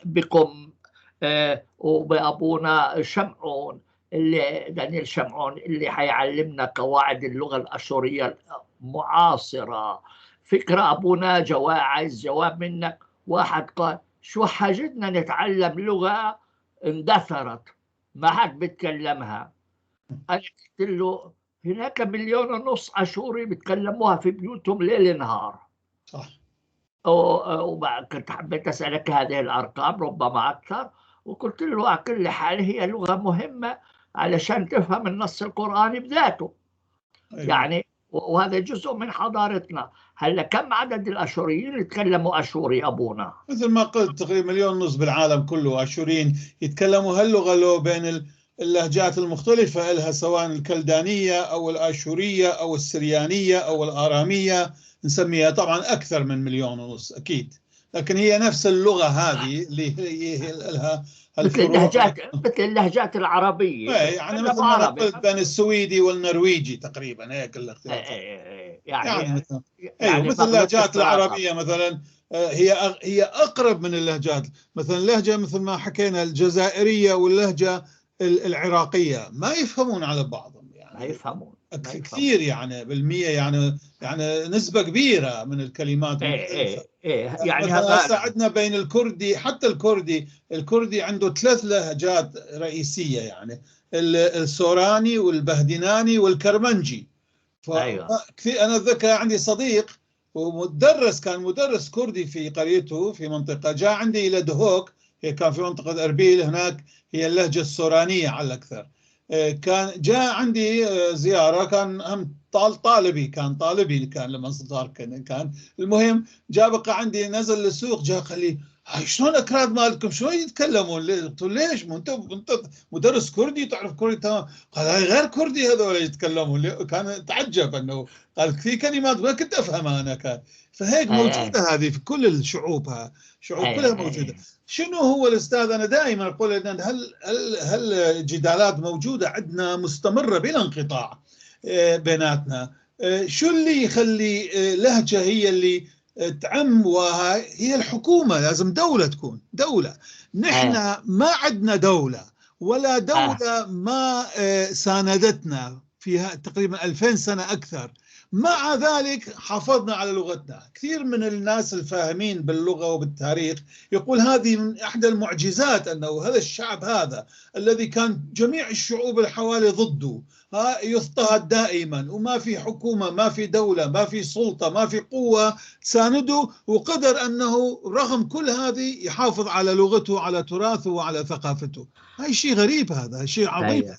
بكم وبأبونا شمعون، اللي دانيال شمعون اللي حيعلمنا قواعد اللغة الأشورية المعاصرة. فكرة أبونا، جواب، عايز جواب منك. واحد قال شو حاجتنا نتعلم لغة اندثرت ما حد بيتكلمها؟ أنا قلت له هناك 1.5 مليون أشوري بيتكلموها في بيوتهم ليل نهار. صح. وكنت حبيت أسألك هذه الأرقام، ربما أكثر. وقلت له على كل حال هي لغة مهمة علشان تفهم النص القرآني بذاته. أيوة. يعني وهذا جزء من حضارتنا. هلا كم عدد الأشوريين اللي يتكلموا أشوري أبونا؟ مثل ما قلت تقريبا 1.5 مليون بالعالم كله أشوريين يتكلموا هاللغة، لو بين اللهجات المختلفة لها، سواء الكلدانية أو الآشورية أو السريانية أو الآرامية نسميها، طبعا أكثر من 1.5 مليون أكيد، لكن هي نفس اللغة هذه اللي هي لها مثل اللهجات، مثل اللهجات العربية. ايه، يعني مثل ما قلت بين السويدي والنرويجي تقريبا هيك الاختلاف. ايه يعني مثل، يعني مثل اللهجات العربية مثلا، هي أقرب من اللهجات، مثلا اللهجة مثل ما حكينا الجزائرية واللهجة العراقية ما يفهمون على بعضهم، يعني ما يفهمون كثير، يعني بالمية، يعني نسبة كبيرة من الكلمات. إيه إيه يعني مثلا عندنا بين الكردي، حتى الكردي عنده 3 لهجات رئيسية، يعني السوراني والبهدناني والكرمنجي. أيوة. كثير أنا أتذكر عندي صديق ومدرس، كان مدرس كردي في قريته في منطقة، جاء عندي إلى دهوك، هي كان في منطقة أربيل هناك، هي اللهجة السورانية على الأكثر. كان جاء عندي زيارة، كان هم طالبي، كان طالبي كان لما صار كان المهم جاء بقى عندي، نزل للسوق، جاء قال لي هاي شلون أكراد مالكم شلون يتكلمون؟ قلت له ليش؟ مو انت مدرس كردي تعرف كردي تمام. قال هاي غير كردي هذول يتكلمون. كان تعجب انه قال في كلمات ما كنت افهمها انا. كان فهيك موجودة هذه في كل الشعوب، شعوب كلها موجودة. شنو هو الاستاذ؟ انا دائما اقول ان هل الجدالات موجودة عندنا مستمرة بلا انقطاع بيناتنا. شو اللي يخلي لهجه هي اللي تعم؟ وهي الحكومة، لازم دولة تكون دولة. نحن ما عندنا دولة، ولا دولة ما ساندتنا فيها تقريبا 2000 سنة أكثر. مع ذلك حافظنا على لغتنا. كثير من الناس الفاهمين باللغة وبالتاريخ يقول هذه من إحدى المعجزات، أنه هذا الشعب هذا الذي كان جميع الشعوب الحوالي ضده يضطهد دائما، وما في حكومة، ما في دولة، ما في سلطة، ما في قوة سانده، وقدر أنه رغم كل هذه يحافظ على لغته، على تراثه، وعلى ثقافته. هاي شيء غريب، هذا شيء عظيم.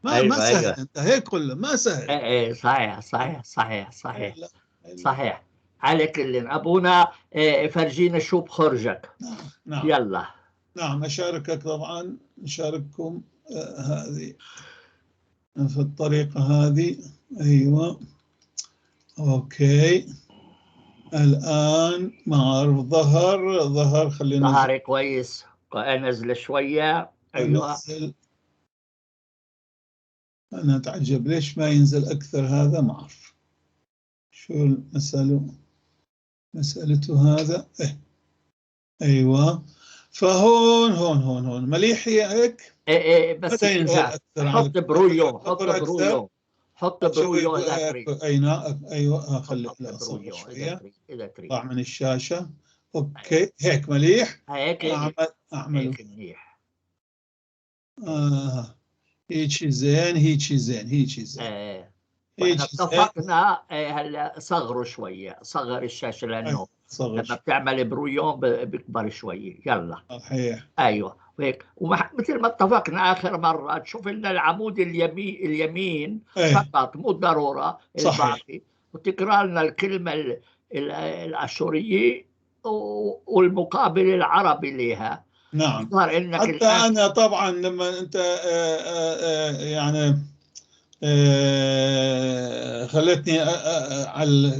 ما أيوة ما سهل. أيوة. انت هيك قل ما سهل. ايه صحيح صحيح صحيح صحيح صحيح. على كل ابونا فرجينا شو بخرجك. نعم. نعم. يلا. نعم اشاركك طبعا، نشارككم هذه في الطريقة هذه. ايوه okay. الان ما اعرف ظهر خلينا ظهري كويس، نزل شوية. ايوه نزل. أنا أتعجب ليش ما ينزل أكثر هذا، ما أعرف شو المسألة، مسألته هذا. إيه. أيوة. فهون هون هون هون مليحي هيك. إيه بس متى ينزل أكثر؟ حط brouillon، حط brouillon، حط brouillon إذا تريد. أيوة خلي شوية طلع من الشاشة. okay. أيوة. هيك مليح. هيك أعمل هيك منيح. هيك زين، هيك زين، هيك زين. هيك اتفقنا. هلا صغروا شوية، صغر الشاشة لانه لما بتعمل brouillon بيكبر شوية. يلا صحيح. ايوه وهيك، ومثل ما اتفقنا اخر مرة تشوف لنا العمود اليمين فقط، مو ضرورة الباقي، وتقرا لنا الكلمة الاشورية والمقابل العربي لها. نعم. إنك حتى أنا طبعا لما أنت يعني خلتني على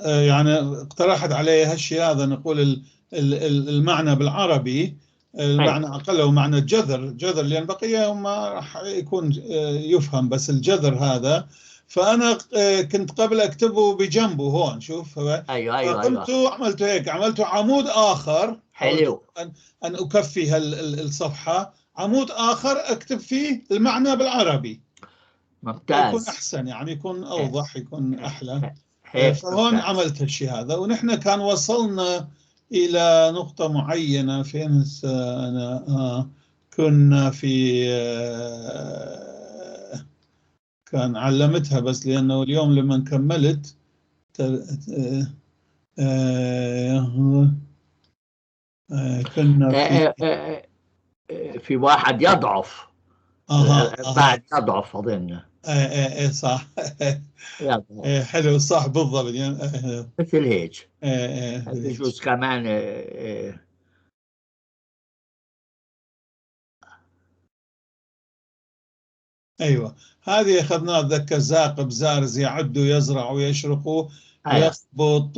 يعني اقترحت علي هالشيء هذا، نقول المعنى بالعربي، المعنى أقل هو معنى الجذر، جذر، لأن بقية ما راح يكون يفهم، بس الجذر هذا. فأنا كنت قبل أكتبه بجنبه هون، شوف. أيوة أيوة. قمت عملت هيك، عملت عمود آخر. حلو. أن أكفي الصفحة، عمود آخر أكتب فيه المعنى بالعربي. ممتاز. يكون أحسن، يعني يكون أوضح، يكون أحلى. فهون عملت هالشيء هذا، ونحن كان وصلنا إلى نقطة معينة. فين هسه أنا كنا في كان علمتها، بس لأنه اليوم لما كملت كنا في واحد يضعف. بعد يضعف أظن. ايه صح. حلو، صح بالضبط يعني مثل هيك. بجوز كمان ايوه، هذه اخذناها. اتذكر زاقب زارز يعد يزرع ويشرق يخبط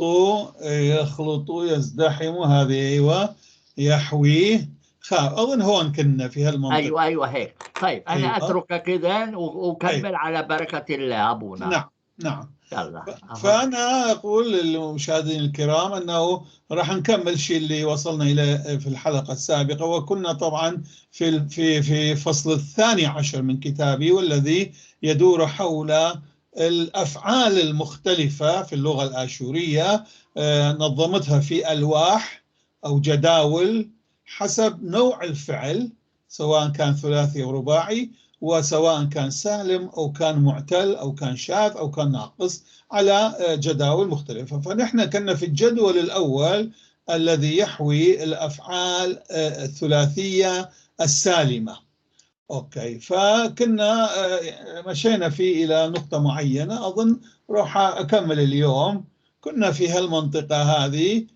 يخلط يزدحم، هذه ايوه يحوي خاف. اظن هون كنا في هالمنطقه. ايوه ايوه هيك. طيب انا أيوة. اتركك اذا وكمل. أيوة. على بركه الله ابونا. نعم نعم. يلا. فانا اقول للمشاهدين الكرام انه راح نكمل الشيء اللي وصلنا اليه في الحلقه السابقه، وكنا طبعا في في في فصل 12 من كتابي، والذي يدور حول الافعال المختلفه في اللغه الاشوريه. نظمتها في الواح او جداول حسب نوع الفعل، سواء كان ثلاثي أو رباعي، وسواء كان سالم أو كان معتل أو كان شاذ أو كان ناقص، على جداول مختلفة. فنحن كنا في الجدول الأول الذي يحوي الأفعال الثلاثية السالمة. أوكي، فكنا مشينا فيه إلى نقطة معينة، أظن راح أكمل اليوم. كنا في هالمنطقة هذه،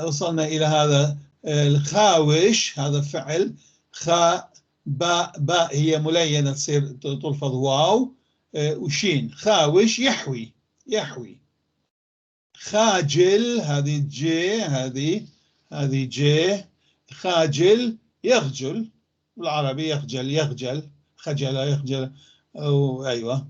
وصلنا إلى هذا الخاوش. هذا فعل خاء باء، باء هي ملينة تصير تلفظ واو، وشين. خاوش يحوي، يحوي. خاجل، هذه جي، هذه جي. خاجل يخجل، بالعربي يخجل، يخجل، خجل يخجل، أو أيوة.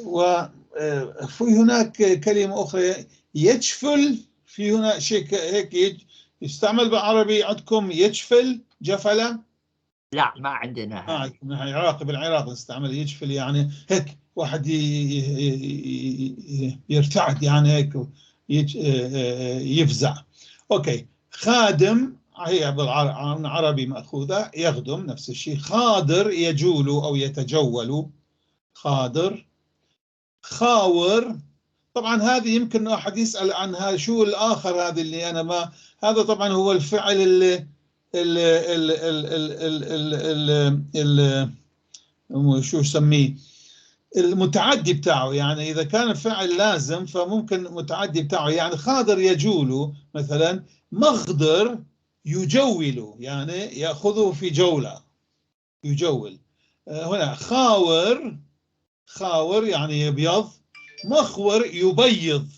وفي هناك كلمة أخرى يجفل، في هنا شيء هيك يستعمل بالعربي عندكم، يجفل، جفلة؟ لا ما عندنا. ما عندكم. نحن العراق، بالعراق نستعمل يجفل، يعني هيك واحد يرتعد، يعني هيك يفزع. okay. خادم هي بالعربي مأخوذة، يخدم نفس الشيء. خادر يجول أو يتجول، خادر. خاور، طبعا هذه يمكن أحد يسأل عنها، شو الآخر هذا اللي أنا ما، هذا طبعا هو الفعل اللي ال ال ال ال ال ال ال شو يسميه المتعدي بتاعه، يعني إذا كان الفعل لازم فممكن متعدي بتاعه، يعني خادر يجول مثلا، مغدر يجول يعني يأخذه في جولة، يجول. هنا خاور، خاور يعني يبيض، مخور يبيض،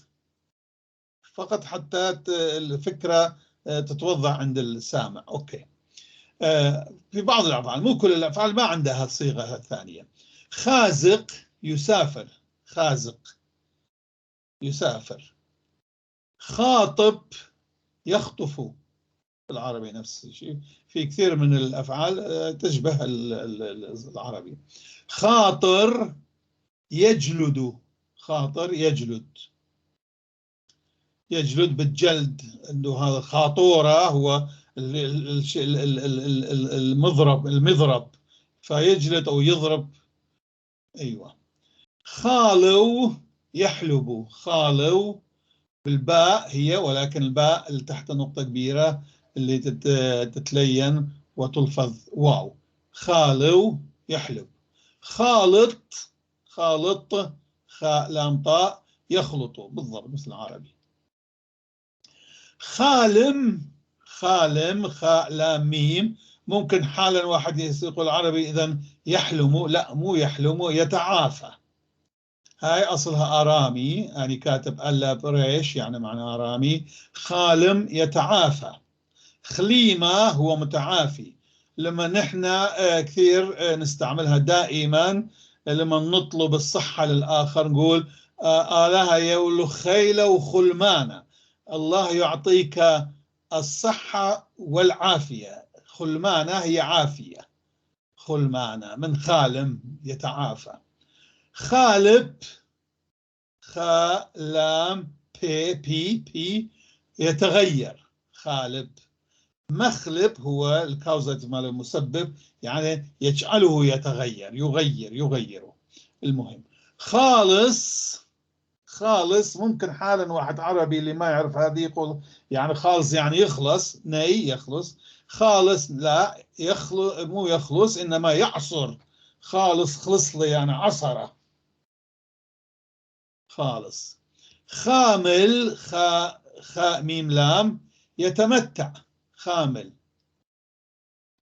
فقط حتى الفكرة تتوضح عند السامع. okay. في بعض الأفعال، مو كل الأفعال ما عندها الصيغة الثانية. خازق يسافر، خازق يسافر. خاطب يخطف، بالعربي نفس الشيء، في كثير من الأفعال تشبه العربي. خاطر يجلد، خاطر يجلد، يجلد بالجلد، انه هذا خاطوره هو المضرب، المضرب، فيجلد او يضرب. ايوه. خالو يحلب، خالو بالباء هي، ولكن الباء اللي تحت نقطة كبيرة اللي تتلين وتلفظ واو. خالو يحلب. خالط، خالط خاء لام طاء، يخلط بالضبط مثل العربي. خالم، خالم خاء لام ميم، ممكن حالا واحد يقول العربي إذا يحلم، لا مو يحلم، يتعافى. هاي أصلها أرامي، يعني كاتب ألا بريش يعني معنى أرامي. خالم يتعافى. خليمة هو متعافي. لما نحن كثير نستعملها دائما لما نطلب الصحة للآخر، نقول آلها يولو خيلة وخلمانة. الله يعطيك الصحة والعافية. خلمانة هي عافية، خلمانة من خالم يتعافى. خالب، خا لام بي بي بي، يتغير، خالب. مخلب هو ال causative مال المسبب، يعني يجعله يتغير، يغير، يغيره. المهم خالص، خالص ممكن حالا واحد عربي اللي ما يعرف هذه يقول يعني خالص يعني يخلص، ني يخلص. خالص لا يخلص، مو يخلص إنما يعصر. خالص خلص لي يعني عصره، خالص. خامل، خاء خاء ميم لام، يتمتع، خامل.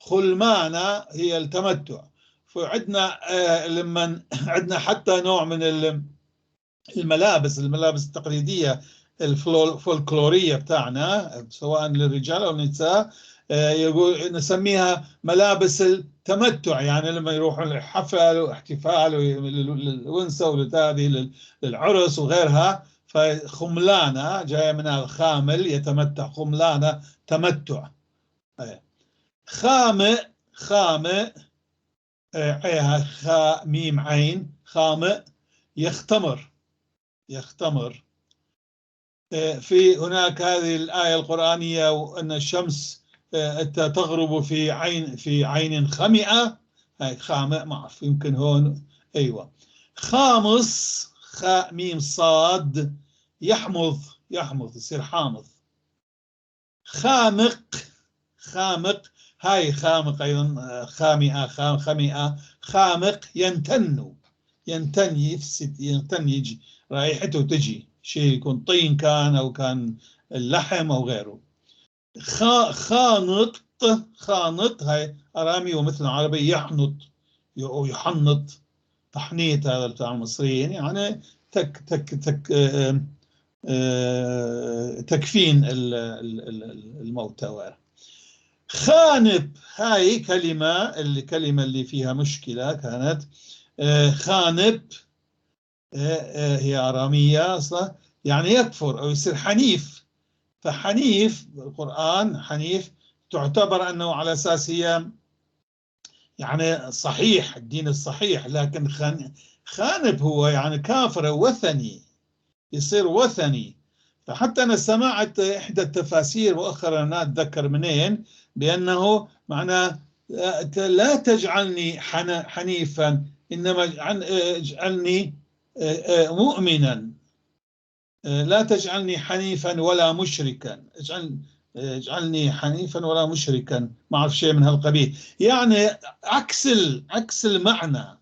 خلمانة هي التمتع. فعندنا لما عندنا حتى نوع من الملابس، الملابس التقليدية الفولكلورية بتاعنا سواء للرجال أو النساء، يقول نسميها ملابس التمتع، يعني لما يروحوا الحفل واحتفال للونسة ولهذه للعرس وغيرها. فخملانة جاية من الخامل يتمتع، خملانة تمتع. خامئ، خامئ خاء ميم عين، خامئ يختمر، يختمر. في هناك هذه الآية القرآنية وأن الشمس تغرب في عين، في عين خمئة، هاي خامئ ما أعرف يمكن هون، أيوة. خامص، خاء ميم صاد، يحمض، يحمض يصير حامض. خامق، خامق هاي خامق أيضا، خامئة، خمئة. خامق ينتن، ينتن يفسد، ينتن يجي رائحته تجي، شيء يكون طين كان أو كان اللحم أو غيره. خانط، خانط هاي أرامي ومثل العربي يحنط أو يحنط، تحنيط هذا بتاع المصريين، يعني تك تك تك تكفين الموتى وغيره. خانب، هاي كلمة، الكلمة اللي فيها مشكلة كانت خانب، هي أرامية أصلا، يعني يكفر أو يصير حنيف. فحنيف بالقرآن، حنيف تعتبر أنه على أساس هي يعني صحيح، الدين الصحيح، لكن خانب هو يعني كافر وثني، يصير وثني. فحتى أنا سمعت إحدى التفاسير مؤخرا، لا أتذكر منين، بأنه معناه لا تجعلني حنيفا، إنما اجعلني مؤمنا، لا تجعلني حنيفا ولا مشركا، اجعلني حنيفا ولا مشركا، ما أعرف شيء من هالقبيل، يعني عكس عكس المعنى،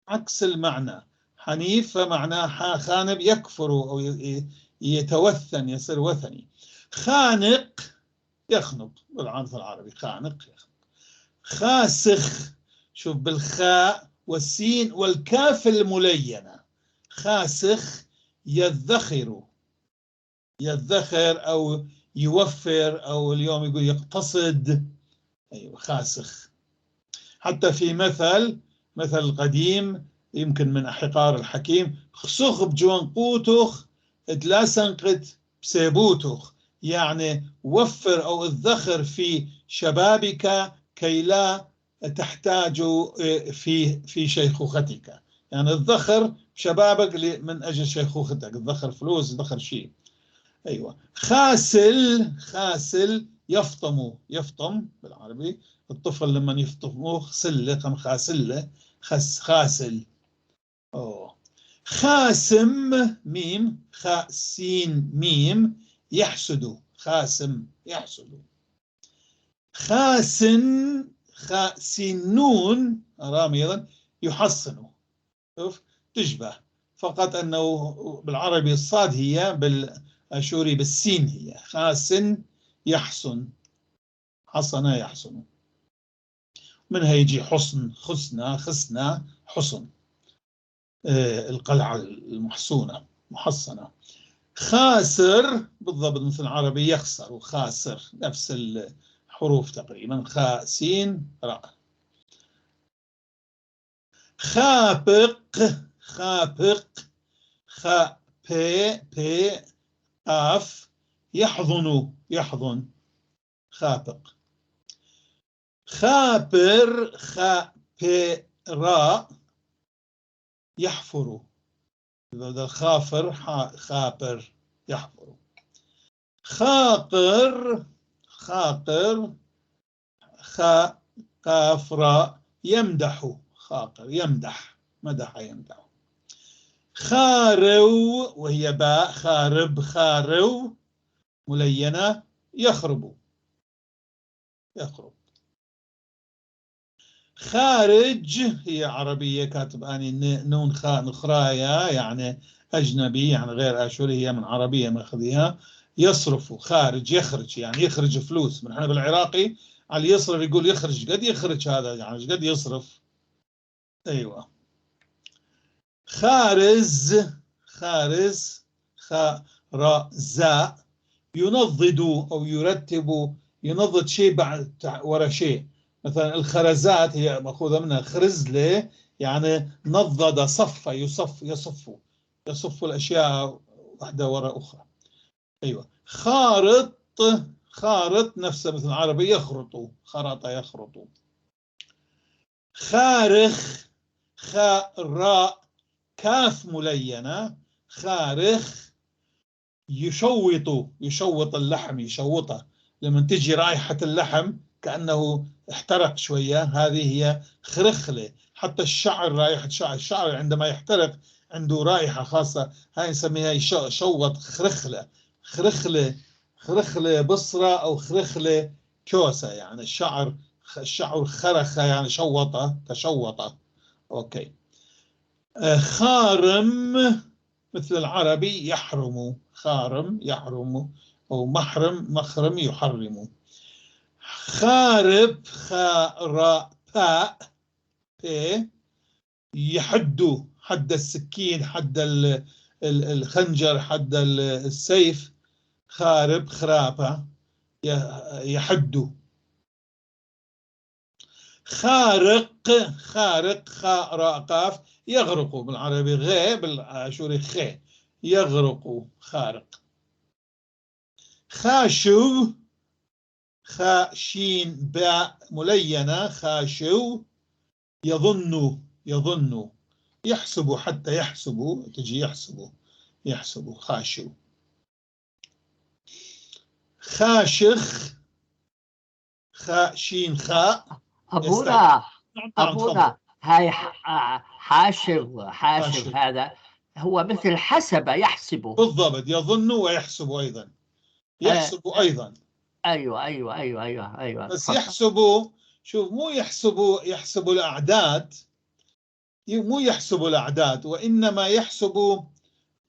عكس المعنى. حنيف فمعناه خانب يكفر أو يتوثن، يصير وثني. خانق يخنق بالعرف العربي، خانق يخنق. خاسخ، شوف بالخاء والسين والكاف الملينة، خاسخ يذخر، يذخر أو يوفر، أو اليوم يقول يقتصد، أيوة خاسخ. حتى في مثل، مثل قديم يمكن من أحقار الحكيم، خسخ بجوان قوتخ تلاسنقت بسيبوتخ، يعني وفر أو ادخر في شبابك كي لا تحتاج في شيخوختك، يعني ادخر شبابك من أجل شيخوختك، ادخر فلوس، ادخر شيء. أيوة. خاسل، خاسل يفطم، يفطم بالعربي الطفل لما يفطموه سلة، قام خاسلة، خس خاسل. أوه. خاسم ميم، خاسين ميم، يحسد، خاسم يحسد. خاسن، خاسنون أرامي أيضا يحصن، شوف تشبه، فقط أنه بالعربي الصاد هي، بالأشوري بالسين هي. خاسن يحصن، حصن يحصن، منها يجي حصن، خسنة، خسنة، حصن، القلعة المحصونة، محصنة. خاسر بالضبط مثل العربي يخسر وخاسر، نفس الحروف تقريبا، خاسين راء. خابق، خابق، خ ب ب قاف، يحضن، يحضن، خابق. خابر، خابراء، يحفر، بدل خافر خابر، يحفر. خاقر، خاقر، خاء قاف راء، يمدح، خاقر يمدح، مدح يمدح. خارو وهي باء، خارب، خارو ملينة، يخرب، يخرب. خارج هي عربية، كاتب أني نون خاء نخرايا، يعني أجنبي، يعني غير آشوري، هي من عربية ماخذيها. يصرف، خارج يخرج، يعني يخرج فلوس. من احنا بالعراقي على يصرف يقول يخرج، قد يخرج هذا، يعني قد يصرف. أيوة. خارز، خارز، خاء راء زاء، ينضد أو يرتب، ينضد شيء بعد ورا شيء. مثلا الخرزات هي مأخوذة منها خرزلة، يعني نضد، صف، يصف، يصف، يصف الأشياء واحدة وراء أخرى. أيوة. خارط، خارط نفسه مثل العربي يخرط، خرط يخرط. خارخ، خاء راء كاف ملينة، خارخ يشوط، يشوط اللحم، يشوطه لما تجي رائحة اللحم كأنه احترق شوية، هذه هي خرخلة. حتى الشعر، رائحة شعر، الشعر عندما يحترق عنده رائحة خاصة، هاي نسميها شوط، خرخلة، خرخلة، خرخلة بصرة أو خرخلة كوسة، يعني الشعر، الشعر خرخة، يعني شوطة، تشوطة. أوكي. خارم مثل العربي يحرم، خارم يحرم، أو محرم، مخرم يحرم. خارب، خاء راء باء، ب، يحد، حد السكين، حد الخنجر، حد السيف. خارب، خرابة، يحد. خارق، خارق، خاء راء قاف، يغرق بالعربي غ، بالآشوري خ، يغرق، خارق. خاشو، خاء شين باء ملينة، خاشو، يظن، يظن، يحسب، حتى يحسب، تجي يحسب، يحسب، خاشو. خاشخ، خاء شين خاء. أبونا، أبونا، هاي حاشر، حاشر هذا هو مثل حسب، يحسب. بالضبط، يظن ويحسب أيضا، يحسب أيضا. أيوة، أيوة، أيوة، أيوة، أيوة. بس يحسب، شوف، مو يحسب، يحسب الأعداد، مو يحسب الأعداد، وإنما يحسب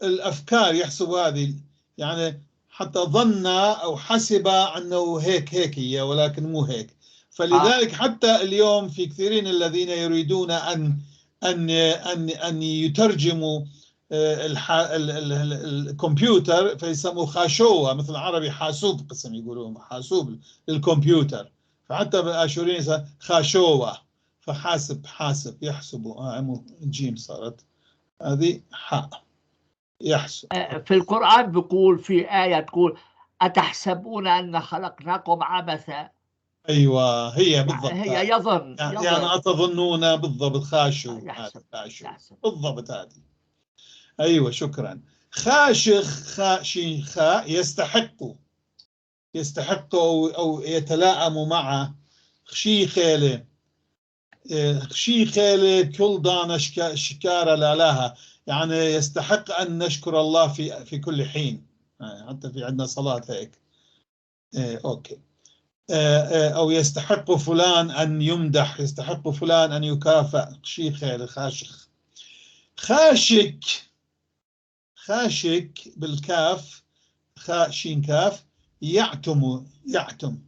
الأفكار، يحسب هذه، يعني حتى ظن أو حسب أنه هيك، هيك هي، ولكن مو هيك. فلذلك حتى اليوم في كثيرين الذين يريدون أن أن أن أن يترجموا الكمبيوتر، فيسموه خاشوة، مثل العربي حاسوب، قسم يقولون حاسوب للكمبيوتر، فحتى بالآشوريين خاشوة، فحاسب، حاسب، يحسبوا، جيم صارت هذه حاء، يحسب. في القرآن بيقول في آية تقول أتحسبون أن خلقناكم عبثا. أيوة، هي بالضبط، هي يظن، يعني أتظنون، بالضبط، خاشو، خاشو بالضبط هذه. أيوة، شكرا. خاشخ، خاء شين خاء، يستحق، يستحق أو يتلائم مع. خشي خيلة، خشي خيلة كل دانا شكارة لا لها، يعني يستحق أن نشكر الله في كل حين، حتى في عندنا صلاة هيك. أوكي. أو يستحق فلان أن يمدح، يستحق فلان أن يكافأ. شي خير، خاشخ. خاشك، خاشك بالكاف، خاء شين كاف، يعتم، يعتم،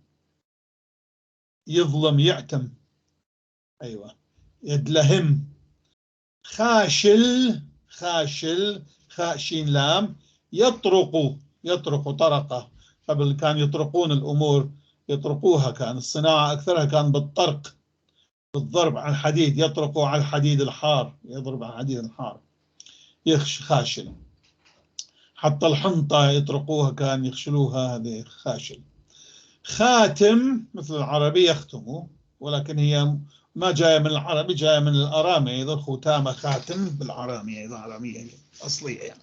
يظلم، يعتم، أيوة، يدلهم. خاشل، خاشل، خاء شين لام، يطرق، يطرق، طرقة. قبل كان يطرقون الأمور، يطرقوها، كان الصناعة أكثرها كان بالطرق، بالضرب على الحديد، يطرقوا على الحديد الحار، يضرب على الحديد الحار. يخش خاشل. حتى الحنطة يطرقوها كان يخشلوها، هذه خاشل. خاتم مثل العربي يختموا، ولكن هي ما جاية من العربي، جاية من الأرامي أيضا. ختامة خاتم بالعرامية أيضا، عرامية أصلية يعني.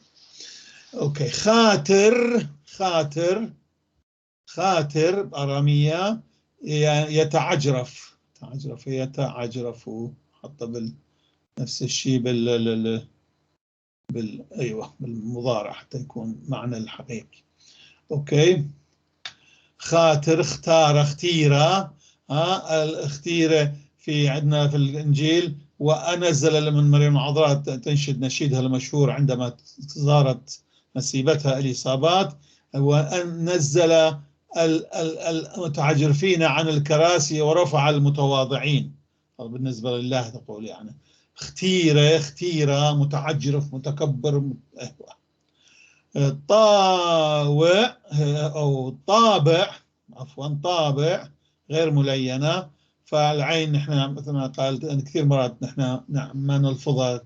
okay. خاتر، خاتر، خاتر بأرامية يتعجرف، تعجرف، يتعجرف، حتى نفس الشيء بال أيوة بالمضارع حتى يكون معنى الحقيقي. okay. خاتر، اختار، اختيرة، ها الاختيرة في عندنا في الإنجيل. وأنزل من مريم العذراء تنشد نشيدها المشهور عندما زارت نسيبتها اليصابات، ونزل المتعجرفين عن الكراسي ورفع المتواضعين. بالنسبة لله تقول يعني اختيرة، اختيرة، متعجرف، متكبر. طاوع أو طابع، عفوا طابع غير ملينة، فالعين نحن مثل ما قال كثير مرات نحن ما نلفظها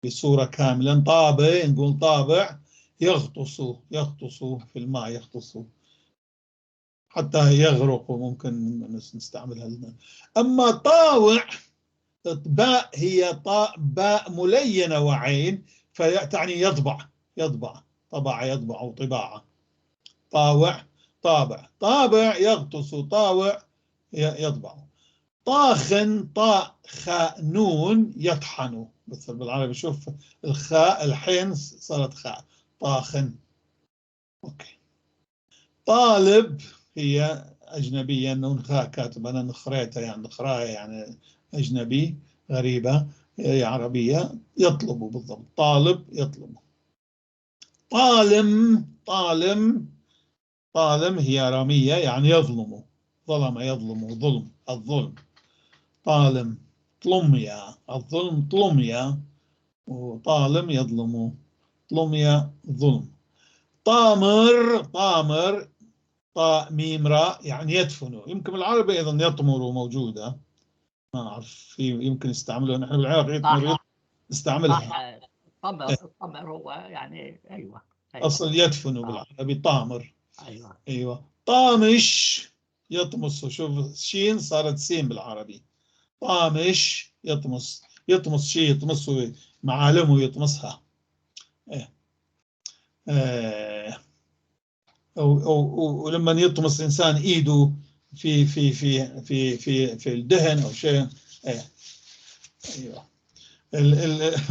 بصورة كاملة. طابع نقول طابع، يغطس، يغطس في الماء، يغطس حتى يغرق، ممكن نستعملها. أما طاوع، باء هي طاء باء ملينة وعين، فتعني يطبع، يطبع، طبع يطبع طباعة. طاوع، طابع، طابع يغطس، طاوع يطبع. طاخن، طاء خاء نون يطحن، مثل بالعربي شوف الخاء الحين صارت خاء، طاخن. okay. طالب هي أجنبية، نون خاء كاتب أنا نخريتها يعني نخراها يعني أجنبي، غريبة، هي عربية. يطلب بالضبط، طالب يطلب. طالم، طالم، طالم هي أرامية يعني يظلم، ظلم يظلم، ظلم، الظلم. طالم طلميا، الظلم طلميا، وطالم يظلم، طلميا ظلم. طامر، طامر طاء ميم راء يعني يدفن، يمكن بالعربي أيضا يطمر موجودة، ما أعرف في يمكن يستعملوها نحن بالعراق، يطمر نستعملها. طمر، طمر هو يعني أيوة، أيوة. أصل يدفن بالعربي طامر. أيوة، أيوة. طامش يطمس، شوف شين صارت سين بالعربي. طامش يطمس، يطمس شيء، يطمسه معالمه يطمسها. إيه. إيه. أو ولما يطمس إنسان إيده في في في في في في الدهن أو شيء. إيه. أيوة.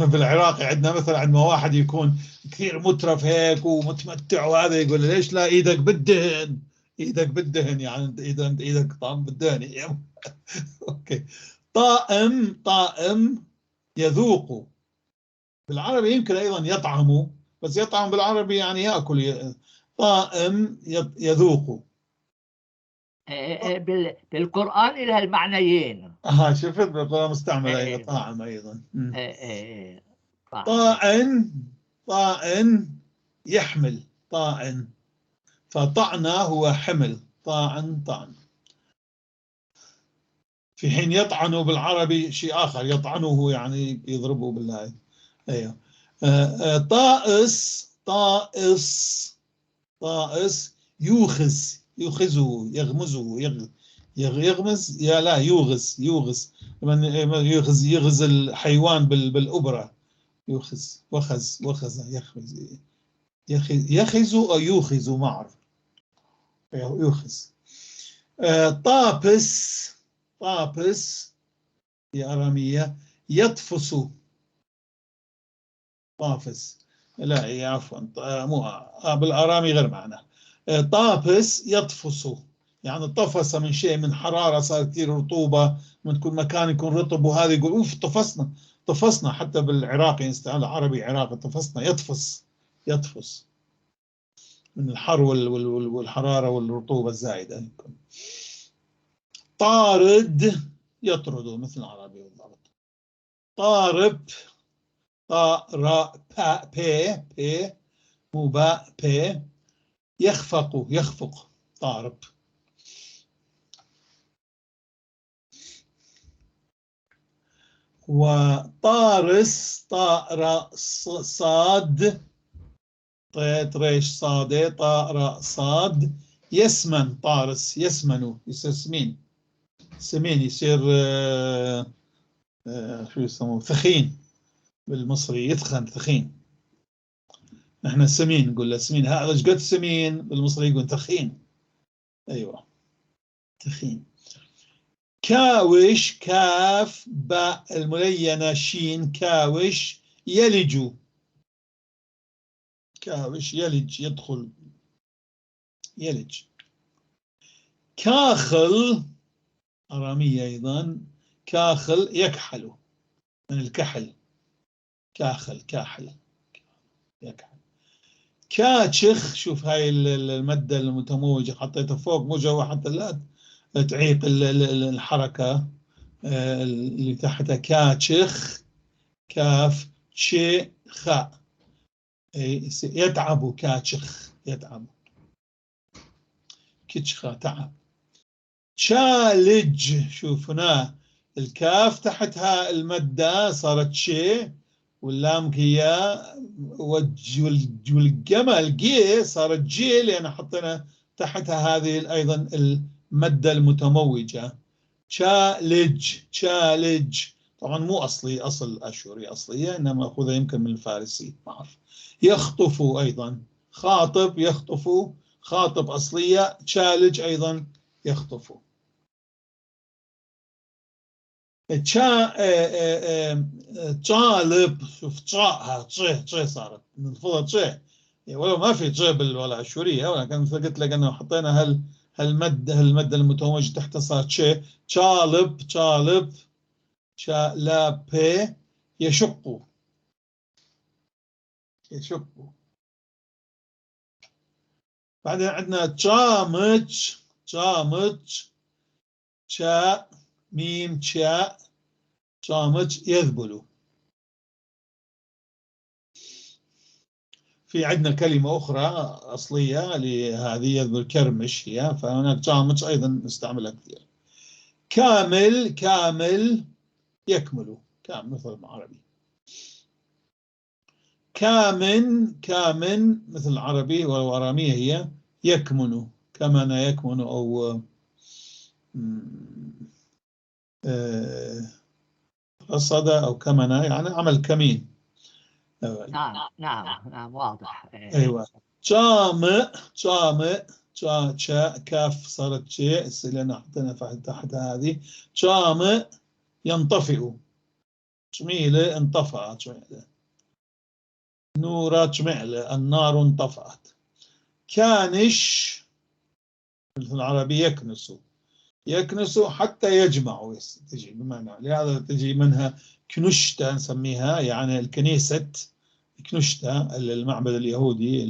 بالعراق عندنا مثلا عندما واحد يكون كثير مترف هيك ومتمتع وهذا، يقول ليش لا ايدك بالدهن، ايدك بالدهن، يعني ايدك ايدك طعم بالدهن. okay. طائم، طائم يذوق بالعربي، يمكن ايضا يطعم، بس يطعم بالعربي يعني ياكل. طائم يذوق. بالقرآن لها المعنيين. شفت بالقرآن مستعمل أيضا طاعم أيضا. طاعن، طاعن يحمل، طاعن، فطعن هو حمل، طاعن طعن. في حين يطعن بالعربي شيء آخر، يطعنه يعني يضربه بالله. أيوه. طائس، طائس، طائس يوخز، يوخزه، يغمزه، يغمز، يا لا يوغز، يوغز، يغز، يغز الحيوان بالأبرة، يوخز، وخز، وخز، يخز، يخز أو يوخز، ما أعرف، يوخز. طابس، طابس هي أرامية، يطفس، طافس، لا هي عفوا مو بالأرامي غير معنى. طابس يطفس، يعني طفس من شيء، من حرارة، صار كثير رطوبة، من كل مكان يكون رطب وهذا يقول أوف طفسنا، طفسنا. حتى بالعراقي يستعمل عربي عراقي طفسنا، يطفس، يطفس من الحر والحرارة والرطوبة الزايدة. طارد يطرد مثل العربي بالضبط. طارب، طا را با بي بي مو باء بي، يخفق، يخفق، طارب. وطارس، طاء راء صاد، طيت ريش صاد طاء راء صاد. يسمن طارس، يسمن يصير سمين، سمين يصير شو يسموه، ثخين بالمصري، يثخن ثخين. نحن سمين نقول له سمين، هذا ايش قد سمين، بالمصري يقول ثخين. ايوه ثخين. كاوش، كاف باء الملينة شين، كاوش يلج، كاوش يلج يدخل، يلج. كاخل أرامية أيضا، كاخل يكحل من الكحل، كاخل كاحل يكحل. كاتشخ، شوف هاي المادة المتموجة حطيتها فوق مو جوا حتى لا تعيق الحركة اللي تحتها. كاتشخ، كاف تشي خاء، يتعب كاتشخ يتعب، كتشخة تعب. تشالج، شوف هنا الكاف تحتها المادة صارت شي، واللام هي والجمل جي صارت جي لأن حطينا تحتها هذه أيضا المادة المتموجة. تشالج، تشالج طبعا مو أصلي، أصل أشوري أصلية، إنما مأخوذة يمكن من الفارسي ما أعرف. يخطف أيضا، خاطب يخطف، خاطب أصلية، تشالج أيضا يخطف. طالب، شوف طاء طي طي صارت نلفظها طي، ولو ما في طي بالولا أشورية، ولكن مثل قلت لك أنه حطينا هالمادة المتموجة تحتها صارت شي. طالب، طالب، لا بي يشق، يشق. بعدين عندنا تشامج، تشامج، تشا ميم تشا، تشامج يذبل. في عندنا كلمة أخرى أصلية لهذه يذبل، كرمش هي، فهناك تشامج أيضا نستعملها كثير. كامل، كامل يكمل، كامل مثل العربي. كامن، كامن مثل العربي والأرامية هي يكمن، كمن يكمن أو رصد أو كمن، يعني عمل كمين. نعم نعم نعم واضح. أيوة. جامع، جامع، جا تشا كاف صارت شيء لأن حطينا تحت هذه. جامع ينطفئ، جميلة انطفأت، جميلة نورة جمعلة، النار انطفأت. كانش مثل العربي يكنس، يكنس حتى يجمع، تجي بمعنى لهذا تجي منها كنشتة نسميها، يعني الكنيسة كنشتة، المعبد اليهودي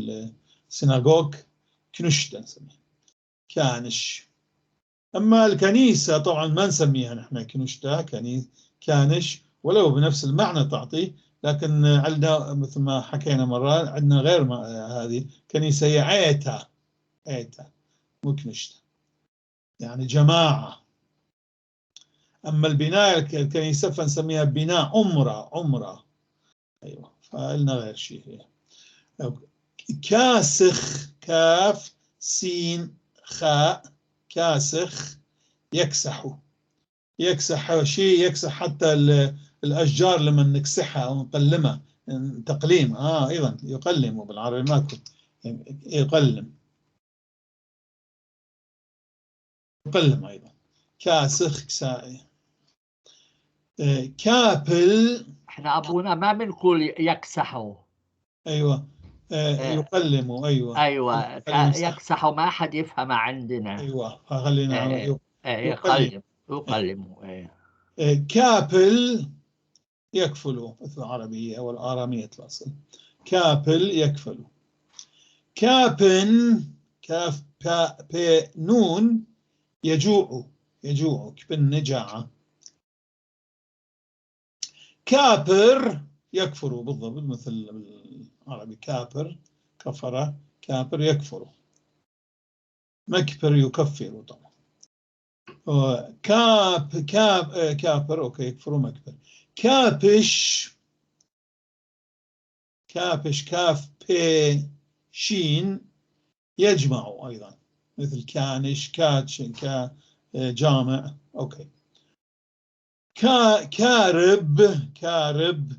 السيناغوج كنشتة نسميها كانش. أما الكنيسة طبعا ما نسميها نحن كنشتة، كانش، ولو بنفس المعنى تعطي، لكن عندنا مثل ما حكينا مرة عندنا غير ما هذه كنيسة هي عيتا، عيتا مو كنشتة، يعني جماعة. أما البناية الكنيسة فنسميها بناء عمرة، عمرة. أيوة، فقلنا غير شيء هي. كاسخ، كاف سين خاء، كاسخ يكسح، يكسح شيء، يكسح حتى الأشجار لما نكسحها أو نقلمها، تقليم، أيضا يقلم بالعربي ماكو، يقلم، يقلم أيضا. كاسخ كسائي. كابل، احنا أبونا ما بنقول يكسحوا. أيوة، يقلموا. أيوة أيوة يكسحوا، ما حد يفهم عندنا. أيوة خلينا يقلم، يقلموا. كابل يكفل مثل العربية أو الآرامية الأصل، كابل يكفل. كابن، كاف باء بي نون، يجوع، يجوع كبن جاع. كابر يكفر بالضبط مثل العربي، كابر كفر، كابر يكفر، مكبر يكفر طبعا. كاب كاب كابر okay يكفر مكبر. كابش، كابش كاف بي شين يجمع أيضا، مثل كانش، كاتش، جامع. okay. كارب، كارب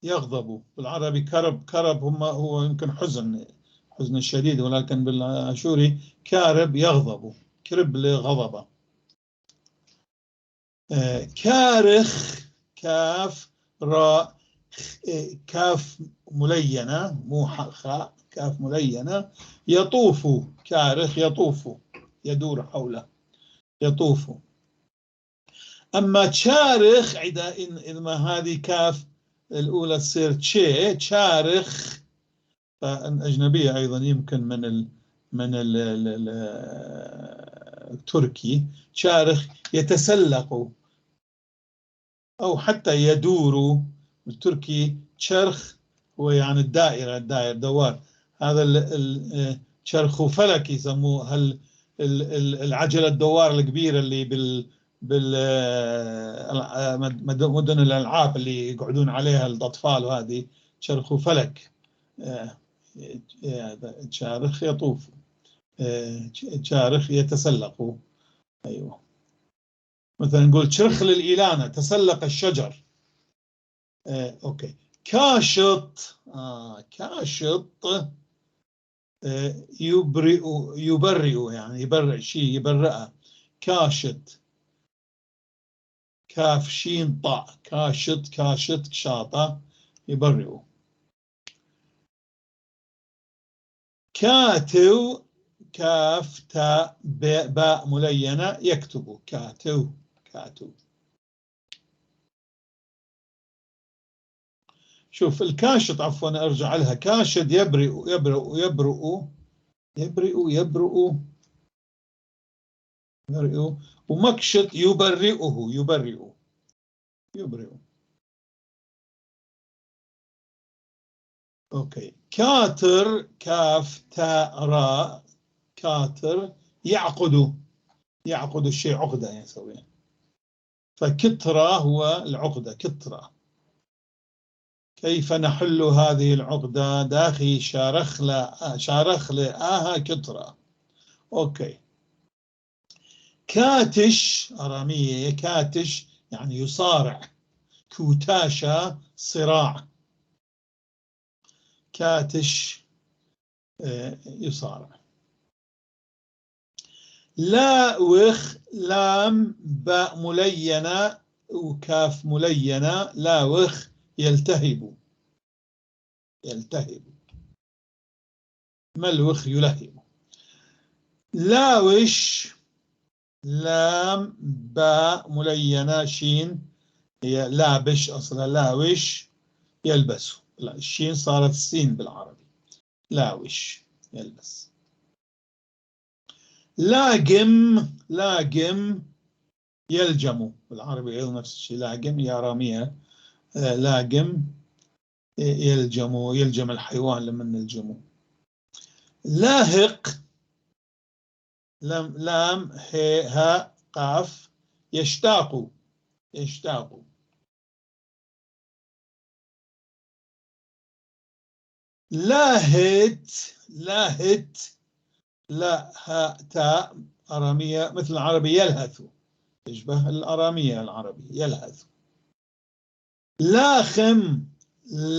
يغضب، بالعربي كرب، كرب هم هو يمكن حزن، حزن شديد، ولكن بالآشوري كارب يغضب، كرب لغضبه. كارخ، كاف راء، كاف ملينة مو خاء، كاف ملينة، يطوف، كارخ يطوف، يدور حوله، يطوف. أما تشارخ، إذا ما هذه كاف الأولى تصير تشي، تشارخ، فأجنبية أيضا يمكن من ال التركي. تشارخ يتسلق أو حتى يدور، بالتركي تشرخ هو يعني الدائرة، الدائرة دوار، هذا الشرخ فلك يسموه، العجلة الدوار الكبيرة اللي بال مدن الألعاب اللي يقعدون عليها الأطفال، وهذه شرخ فلك. شارخ يطوف، شارخ يتسلق. أيوة، مثلا نقول شرخ للإيلانة، تسلق الشجر. okay. كاشط، كاشط يبرئ، يبرئ يعني يبرئ شيء، يبرئه. كاشط، كاف شين طاء، كاشط، كاشط، شاطة، يبرئ. كاتو، كاف تاء باء ملينة، يكتب، كاتو، كاتو. شوف الكاشط، عفوا أرجع لها، كاشط يبرئ، يبرئ، يبرئ، يبرئ، يبرئ، يبرئ، ومكشط يبرئه، يبرئ، يبرئ. okay. كاتر، كاف تاء راء، كاتر يعقد، يعقد الشيء عقدة يسويه، فكترة هو العقدة، كترة. كيف نحل هذه العقدة؟ داخي شارخ شارخ لآها كترة. okay. كاتش، أرامية، كاتش يعني يصارع، كوتاشا صراع، كاتش يصارع. لاوخ، لام باء ملينة وكاف ملينة، لاوخ يلتهب، يلتهب، ملوخ يلهب. لاوش، لام باء ملينة شين، هي لابش أصلا، لاوش يلبس، لا الشين صارت السين بالعربي، لاوش يلبس. لاجم، لاجم يلجم، بالعربي أيضا نفس الشيء، لاجم يا رامية، لاجم يلجم، يلجم الحيوان لما نلجمه. لاهق، لام لام هي هاء قاف، يشتاق، يشتاق. لاهت، لاهت، لا هاء تاء أرامية مثل العربي يلهث، يشبه الأرامية العربي يلهث. لاخم،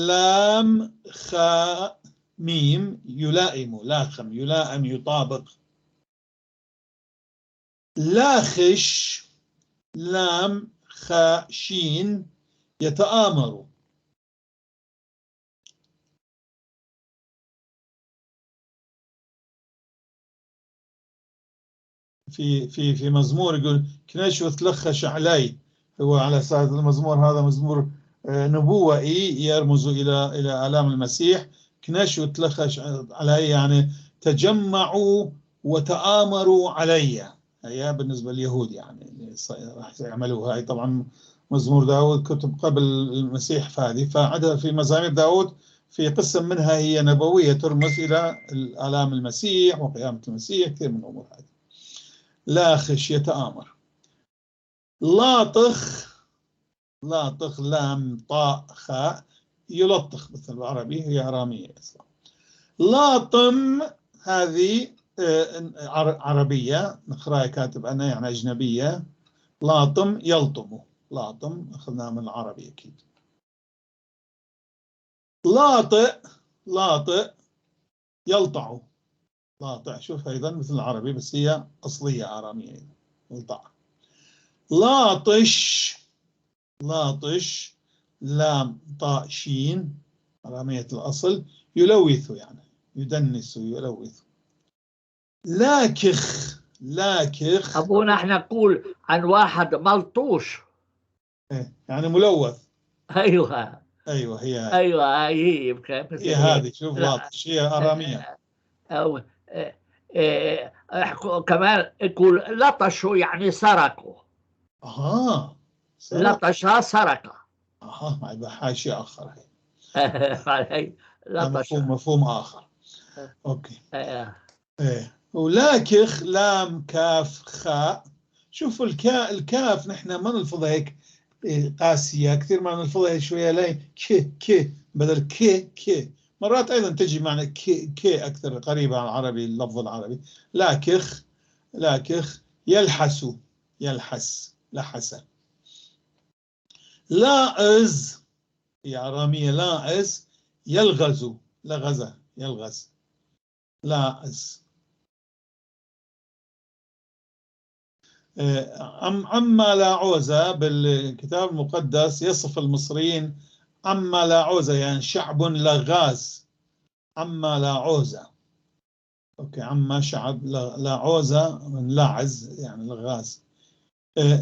لام خاء ميم، يلائم، لاخم يلائم يطابق. لاخش، لام خاء شين، يتآمر. في في في مزمور يقول كنش وتلخش علي، هو على أساس المزمور هذا مزمور نبوئي يرمز إلى آلام المسيح. كنش وتلخش علي يعني تجمعوا وتآمروا علي، هي بالنسبة لليهود يعني راح يعملوها. هاي طبعا مزمور داود كتب قبل المسيح، فهذه فعندها في مزامير داود في قسم منها هي نبوية ترمز إلى آلام المسيح وقيامة المسيح، كثير من الأمور هذه. لاخش يتآمر. لاطخ، لاطخ لام طاء خاء، يلطخ مثل العربي، هي أرامية أصلا. لاطم هذه عربية، نقراها كاتب أنا يعني أجنبية. لاطم يلطم، لاطم أخذناها من العربي أكيد. لاطئ، لاطئ يلطع، لاطع شوف أيضا مثل العربي بس هي أصلية آرامية، يلطع. لاطش، لاطش لام طاء شين آرامية الأصل، يلوث يعني يدنس يلوث. لاكخ، لاكخ أبونا احنا نقول عن واحد ملطوش، يعني ملوث. أيوه أيوه هي أيوه هي هي هذه. شوف لاطش هي آرامية. أو كمان يقول لطشوا يعني سرقوا. أها لطشها سرقة. أها هاي شيء آخر، هي مفهوم، مفهوم آخر. okay. إيه. ولاكخ لام كاف خاء. شوفوا الكاف نحن ما نلفظها هيك قاسية كثير، ما نلفظها شوية لي ك ك بدل ك ك. مرات أيضا تجي معنا ك ك أكثر قريبة على العربي، اللفظ العربي. لاكخ، لاكخ يلحس، يلحس لحس. لاعز هي آرامية، لاعز يلغز، لغز يلغز، لاعز. عما لا عوزة بالكتاب المقدس يصف المصريين عما لا عوزة، يعني شعب لغاز. عما لا عوزة، okay، عما شعب لا عوزة من لاعز يعني لغاز.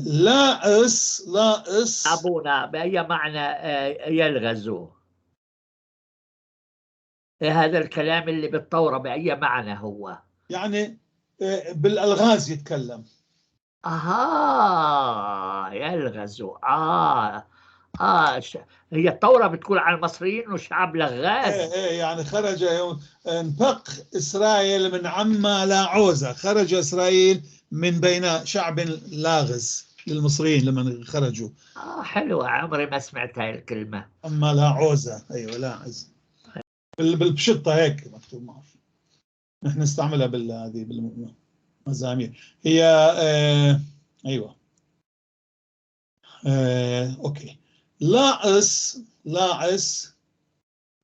لاعس، لاعس أبونا بأي معنى يلغزوا؟ هذا الكلام اللي بالتوراة بأي معنى هو؟ يعني بالألغاز يتكلم. أها يلغزوا. هي التوراة بتقول على المصريين إنه شعب لغاز. إيه يعني خرج يوم انفق إسرائيل من عما لا عوزة، خرج إسرائيل من بين شعب لاغز للمصريين لما خرجوا. حلوة، عمري ما سمعت هاي الكلمة. أما لا عوزة، أيوة لاعز بالبشطة هيك مكتوب، ما أعرف نحن نستعملها بالهذه بالمزامير هي. أيوة. okay. لاعس، لاعس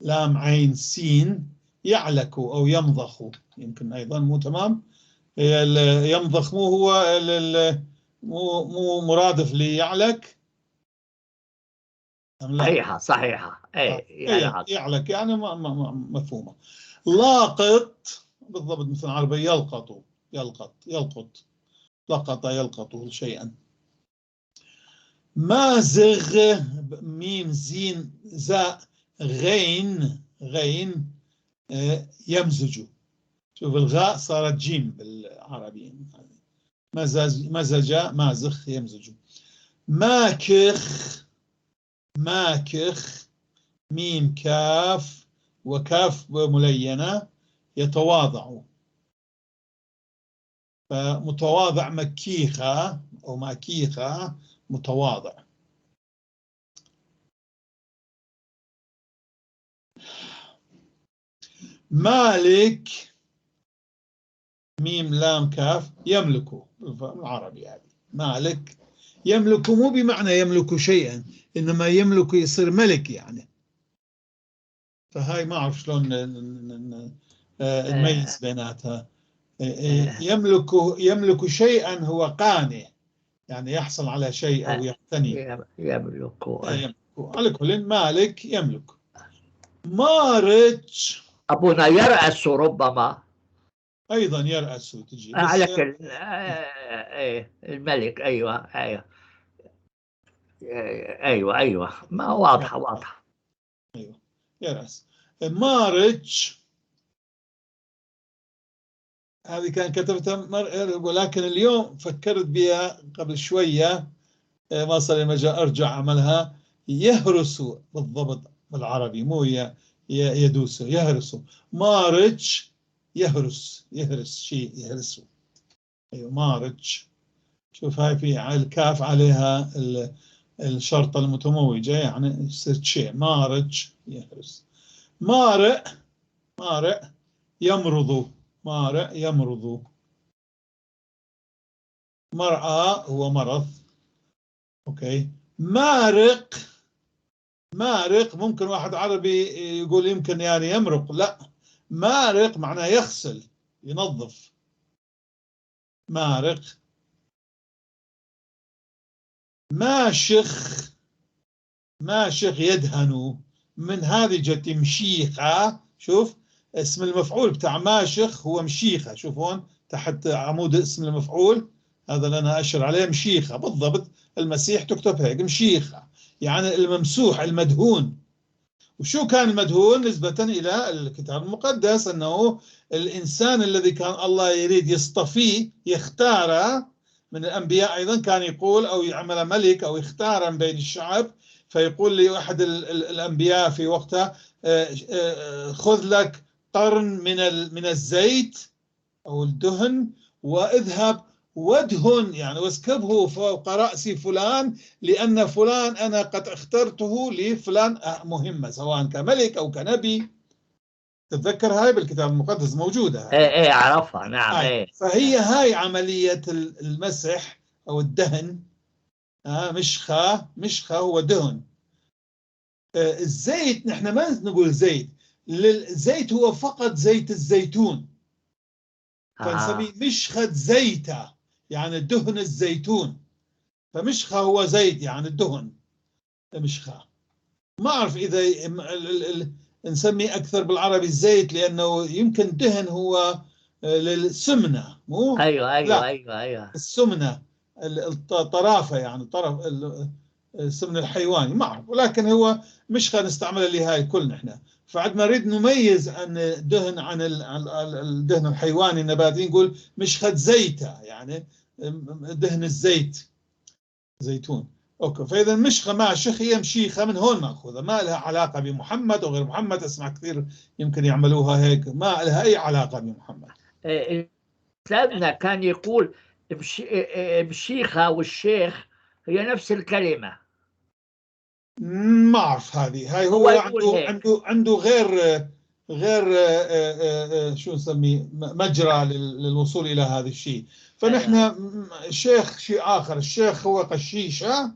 لام عين سين يعلك أو يمضخ، يمكن أيضا مو تمام. يمضخ مو هو مو مرادف ليعلك؟ أم لا؟ صحيحة صحيحة. أي يعلك يعني مفهومة. لاقط بالضبط مثل العربية يلقط، يلقط يلقط، لقط يلقط شيئا. مازغ ميم زين زاء غين، غين يمزج. شوف الغاء صارت جيم بالعربي. مزج، مزج مازخ يمزج. ماكخ، ماكخ ميم كاف وكاف ملينة يتواضع، فمتواضع مكيخة أو ماكيخة متواضع. مالك ميم لام كاف يملك بالعربي هذه. مالك يملك مو بمعنى يملك شيئا، إنما يملك يصير ملك يعني. فهاي ما أعرف شلون نميز بيناتها. يملك، يملك شيئا هو قانع، يعني يحصل على شيء أو يقتني. يملك، يملك. على كل مالك يملك. مارج أبونا يرأس ربما أيضا يرأس تجي على كل الملك. أيوة أيوة أيوة أيوة، ما واضحة واضحة. أيوة يرأس. مارج هذه كان كتبتها ولكن اليوم فكرت بها قبل شوية، ما صار لي مجال أرجع أعملها. يهرس بالضبط بالعربي، مو يدوس، يهرس. مارج يهرس، يهرس شيء يهرسه. أيوة مارج. شوف هاي في الكاف عليها الشرطة المتموجة، يعني يصير شيء. مارج يهرس. مارئ، مارئ يمرض، مارع يمرض. مرعى هو مرض. okay. مارق، مارق ممكن واحد عربي يقول يمكن يعني يمرق، لا، مارق معناه يغسل، ينظف. مارق. ماشخ، ماشخ يدهن، من هذه جت مشيخة. شوف اسم المفعول بتاع ماشخ هو مشيخة، شوف هون تحت عمود اسم المفعول هذا اللي أنا أشر عليه مشيخة بالضبط. المسيح تكتب هيك مشيخة، يعني الممسوح المدهون. وشو كان المدهون؟ نسبة إلى الكتاب المقدس أنه الإنسان الذي كان الله يريد يصطفيه يختاره من الأنبياء، أيضا كان يقول أو يعمل ملك أو يختاره من بين الشعب، فيقول لأحد الأنبياء في وقتها خذ لك قرن من الزيت أو الدهن واذهب وادهن، يعني واسكبه فوق رأس فلان، لأن فلان أنا قد اخترته لفلان مهمة، سواء كملك أو كنبي. تتذكر هاي بالكتاب المقدس موجودة. ايه ايه اعرفها، نعم. ايه، فهي هاي عملية المسح أو الدهن. مشخة، مشخة هو دهن. الزيت نحن ما نقول زيت، الزيت هو فقط زيت الزيتون، فنسميه مشخة زيتة، يعني دهن الزيتون. فمشخة هو زيت، يعني الدهن مشخة. ما أعرف إذا نسمي أكثر بالعربي الزيت، لأنه يمكن دهن هو للسمنة، مو؟ أيوة أيوة. لا. أيوة أيوة، السمنة الطرافة، يعني طرف السمن الحيواني، ما أعرف، ولكن هو مشخة نستعملها لهاي كل نحن. فعندما نريد نميز عن دهن عن الدهن الحيواني النباتي نقول مشخة زيتة، يعني دهن الزيت، زيتون. okay، فاذا مشخة ماشخ هي مشيخة، من هون ماخوذة، ما لها علاقة بمحمد او غير محمد. اسمع كثير يمكن يعملوها هيك، ما لها اي علاقة بمحمد. اسلامنا كان يقول مشيخة والشيخ هي نفس الكلمة. ما اعرف هذه، هاي هو عنده غير شو نسميه مجرى للوصول الى هذا الشيء. فنحن الشيخ شيء اخر، الشيخ هو قشيشه،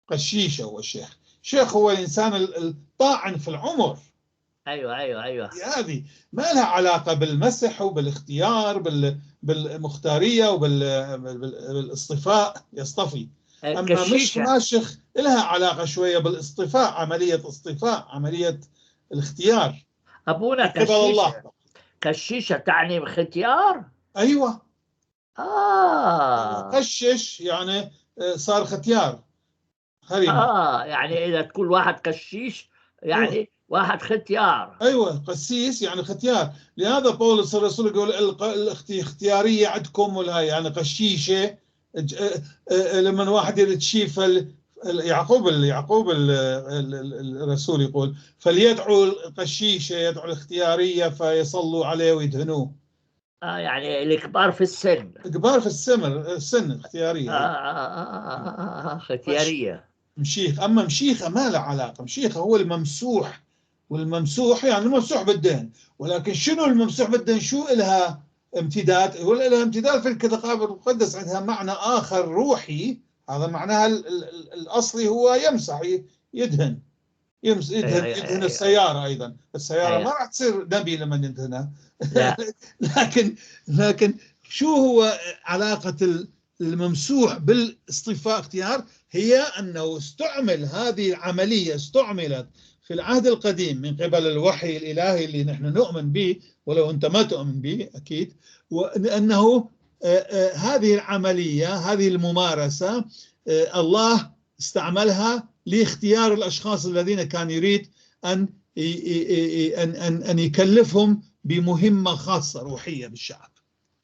قشيشه هو الشيخ. الشيخ هو الانسان الطاعن في العمر. ايوه ايوه ايوه. هذه ما لها علاقة بالمسح وبالاختيار بالمختاريه وبالاصطفاء، يصطفي. اما مش ماشخ لها علاقة شوية بالاصطفاء، عملية اصطفاء، عملية الاختيار. ابونا كشيشه، كشيشه تعني ختيار؟ ايوه. قشش يعني صار ختيار، هرمة. يعني اذا تقول واحد قشيش يعني أيوة. واحد ختيار. ايوه، قسيس يعني ختيار. لهذا بولس الرسول يقول الاختيارية عندكم ولا يعني قشيشه. لما واحد يريد شيء يعقوب الرسول يقول فليدعو القشيشه، يدعو الاختيارية فيصلوا عليه ويدهنوه. يعني الكبار في السن، الكبار في السن الاختيارية. اختيارية. مشيخ. اما مشيخه ما لها علاقة، مشيخه هو الممسوح، والممسوح يعني الممسوح بالدهن. ولكن شنو الممسوح بالدهن؟ شو لها امتداد؟ هو لها امتداد في الكتاب المقدس، عندها معنى اخر روحي. هذا معناها الاصلي هو يمسح، يدهن، يدهن, يدهن السيارة. ايضا السيارة ما راح تصير نبي لما يدهنها. لكن شو هو علاقة الممسوح بالاصطفاء اختيار؟ هي انه استعمل هذه العملية، استعملت في العهد القديم من قبل الوحي الالهي اللي نحن نؤمن به، ولو انت ما تؤمن به اكيد، وانه هذه العملية، هذه الممارسة، الله استعملها لاختيار الاشخاص الذين كان يريد ان ان ان ان يكلفهم بمهمة خاصة روحية بالشعب.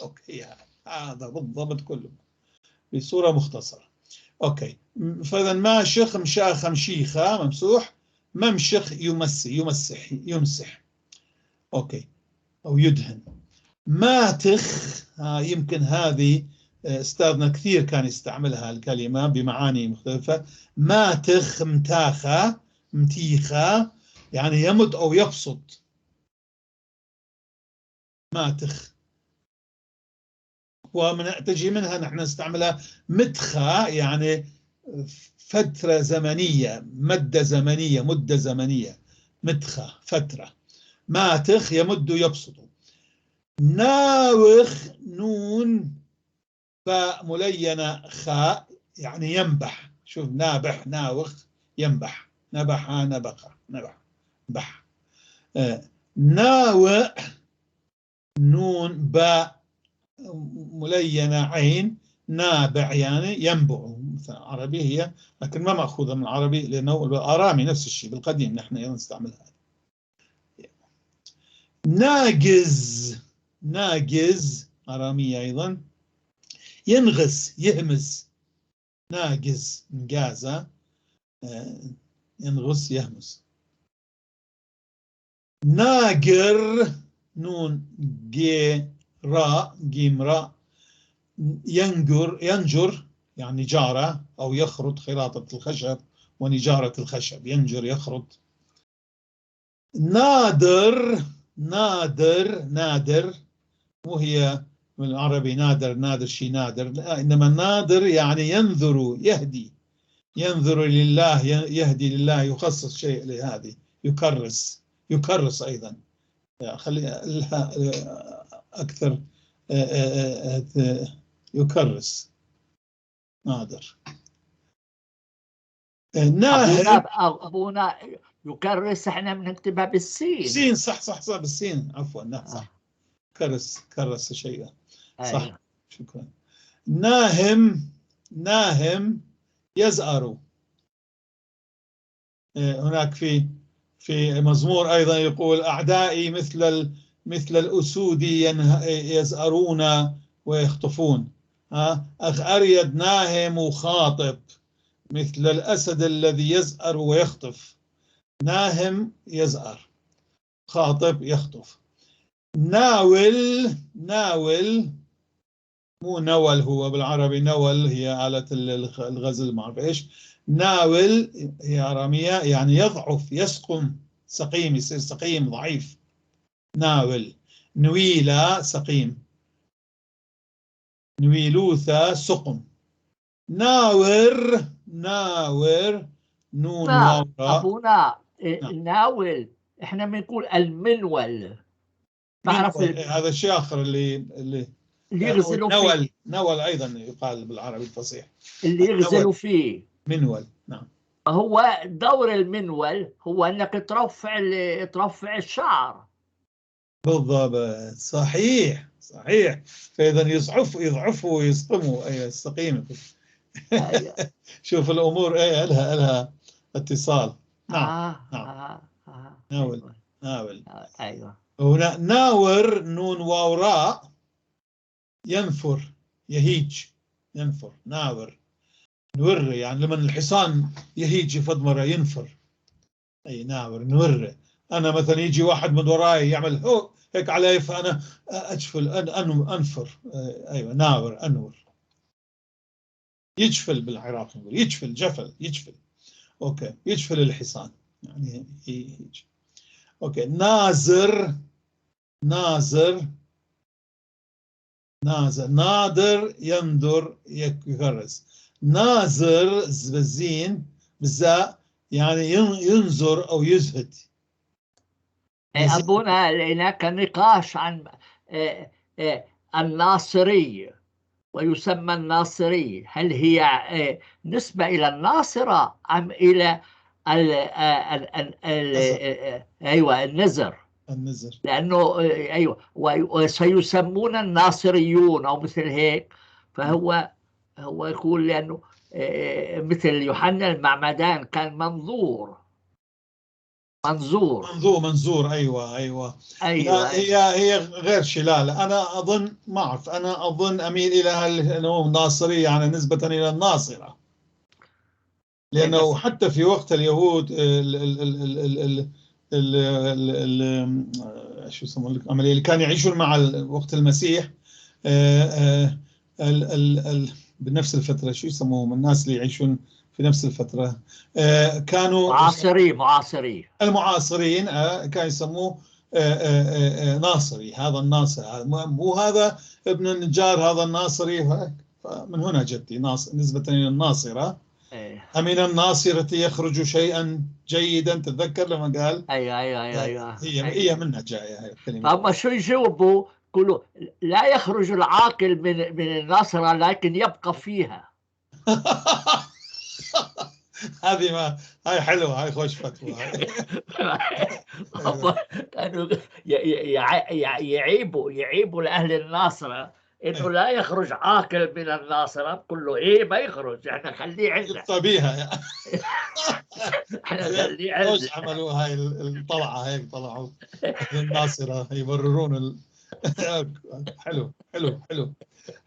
okay، هذا بالضبط كله بصورة مختصره. okay، فاذا ماشخ، مشاخه، مشيخه، ممسوح، ممشخ، يمسح، يمسح. okay، او يدهن. ماتخ، يمكن هذه استاذنا كثير كان يستعملها الكلمة بمعاني مختلفة. ماتخ، متاخه، متيخه، يعني يمد او يبسط. ماتخ، ومن تجي منها نحن نستعملها متخة، يعني فترة زمنية، مدة زمنية، مدة زمنية، متخة فترة. ماتخ يمد يبسط. ناوخ نون باء ملينة خاء، يعني ينبح. شوف نابح ناوخ ينبح، نبح نبخ نبح بح. ناوئ نون باء ملينة عين، نابع يعني ينبع، مثلا عربي هي، لكن ما مأخوذة من العربي لأنه الآرامي نفس الشيء بالقديم نحن أيضا نستعملها. ناجز، ناجز آرامية أيضا، ينغس يهمس، ناجز نجازة، ينغس يهمس. ناجر نون جي راء جيم راء، ينجر ينجر يعني جارة أو يخرط، خراطة الخشب ونجارة الخشب، ينجر يخرط. نادر نادر نادر، وهي من العربي نادر، نادر شيء نادر، لا، إنما نادر يعني ينذر يهدي، ينذر لله، يهدي لله، يخصص شيء لهذه، يكرس، يكرس أيضا، خلي لها أكثر، يكرس نادر. ناهر أبونا يكرس، احنا بنكتبها بالسين. سين صح صح صح بالسين، عفوا، نعم صح. كرس، كرس شيئا، صح. أيوة. شكرا. ناهم ناهم يزأر. هناك في مزمور أيضا يقول أعدائي مثل الأسود يزأرون ويخطفون. أخ أريد ناهم وخاطب مثل الأسد الذي يزأر ويخطف. ناهم يزأر، خاطب يخطف. ناول ناول، مو نول، هو بالعربي نول هي آلة الغزل ما أعرف إيش. ناول هي أرامية يعني يضعف، يسقم، سقيم، يصير سقيم ضعيف. ناول. نويلة سقيم، نويلوثا سقم. ناور ناور نون واو راء. أبونا ناول احنا بنقول المنول. تعرف هذا الشيء آخر اللي يغزلوا فيه. نول، نول أيضا يقال بالعربي الفصيح، اللي يغزلوا فيه منول. نعم، هو دور المنول هو أنك ترفع الشعر. بالضبط، صحيح صحيح. فإذا يضعفوا ويسقموا، أي السقيمة. أيوة. شوف الأمور إيه لها اتصال. نعم. نعم. ناول. أيوة. ناول. أيوة. هنا ناور نون واو راء، ينفر يهيج، ينفر ناور نور، يعني لما الحصان يهيج فد مرة ينفر، أي ناور نور. أنا مثلا يجي واحد من وراي يعمل هو هيك علي فأنا أجفل، أنفر، أيوة ناور أنور. يجفل بالعراق نقول يجفل، جفل، يجفل. okay، يجفل الحصان يعني يهيج. okay، نازر نازر نازر، نادر يندر يكرس. نازر بالزين بالزاء يعني ينظر أو يزهد. أبونا هناك نقاش عن الناصري، ويسمى الناصري، هل هي نسبة إلى الناصرة أم إلى أيوة النزر؟ النزر، لأنه أيوة وسيسمون الناصريون أو مثل هيك. فهو هو يقول لأنه مثل يوحنا المعمدان كان منظور، منظور منظور منظور. أيوة أيوة أيوة. هي غير شلالة. أنا أظن ما أعرف، أنا أظن أميل إلى أنه ناصري يعني نسبة إلى الناصرة، لأنه حتى في وقت اليهود ال ال ال ال ال ال ال ال شو يسمونه العملية اللي كانوا يعيشون مع وقت المسيح، ال ال ال بنفس الفترة، شو يسموهم الناس اللي يعيشون في نفس الفترة، كانوا معاصرين، المعاصرين كانوا يسموه ناصري، هذا الناصر، مو هذا ابن النجار، هذا الناصري. فمن هنا جت نسبة إلى الناصرة. أمن الناصرة يخرج شيئا جيدا، تتذكر لما قال؟ أيوة أيوة أيوة, أيوة. هي منها جاية هي الكلمة. فهم شو يجاوبوا؟ يقولوا لا يخرج العاقل من الناصرة لكن يبقى فيها. هذه ما هاي حلوة، هاي خوش فتوى. كانوا يعيبوا لأهل الناصرة إنه لا يخرج عاقل من الناصرة. بقول له إيه ما يخرج، إحنا خليه عندنا. طبيها إحنا خليه عندنا. خوش عملوا هاي الطلعة، هيك طلعوا الناصرة يبررون حلو حلو حلو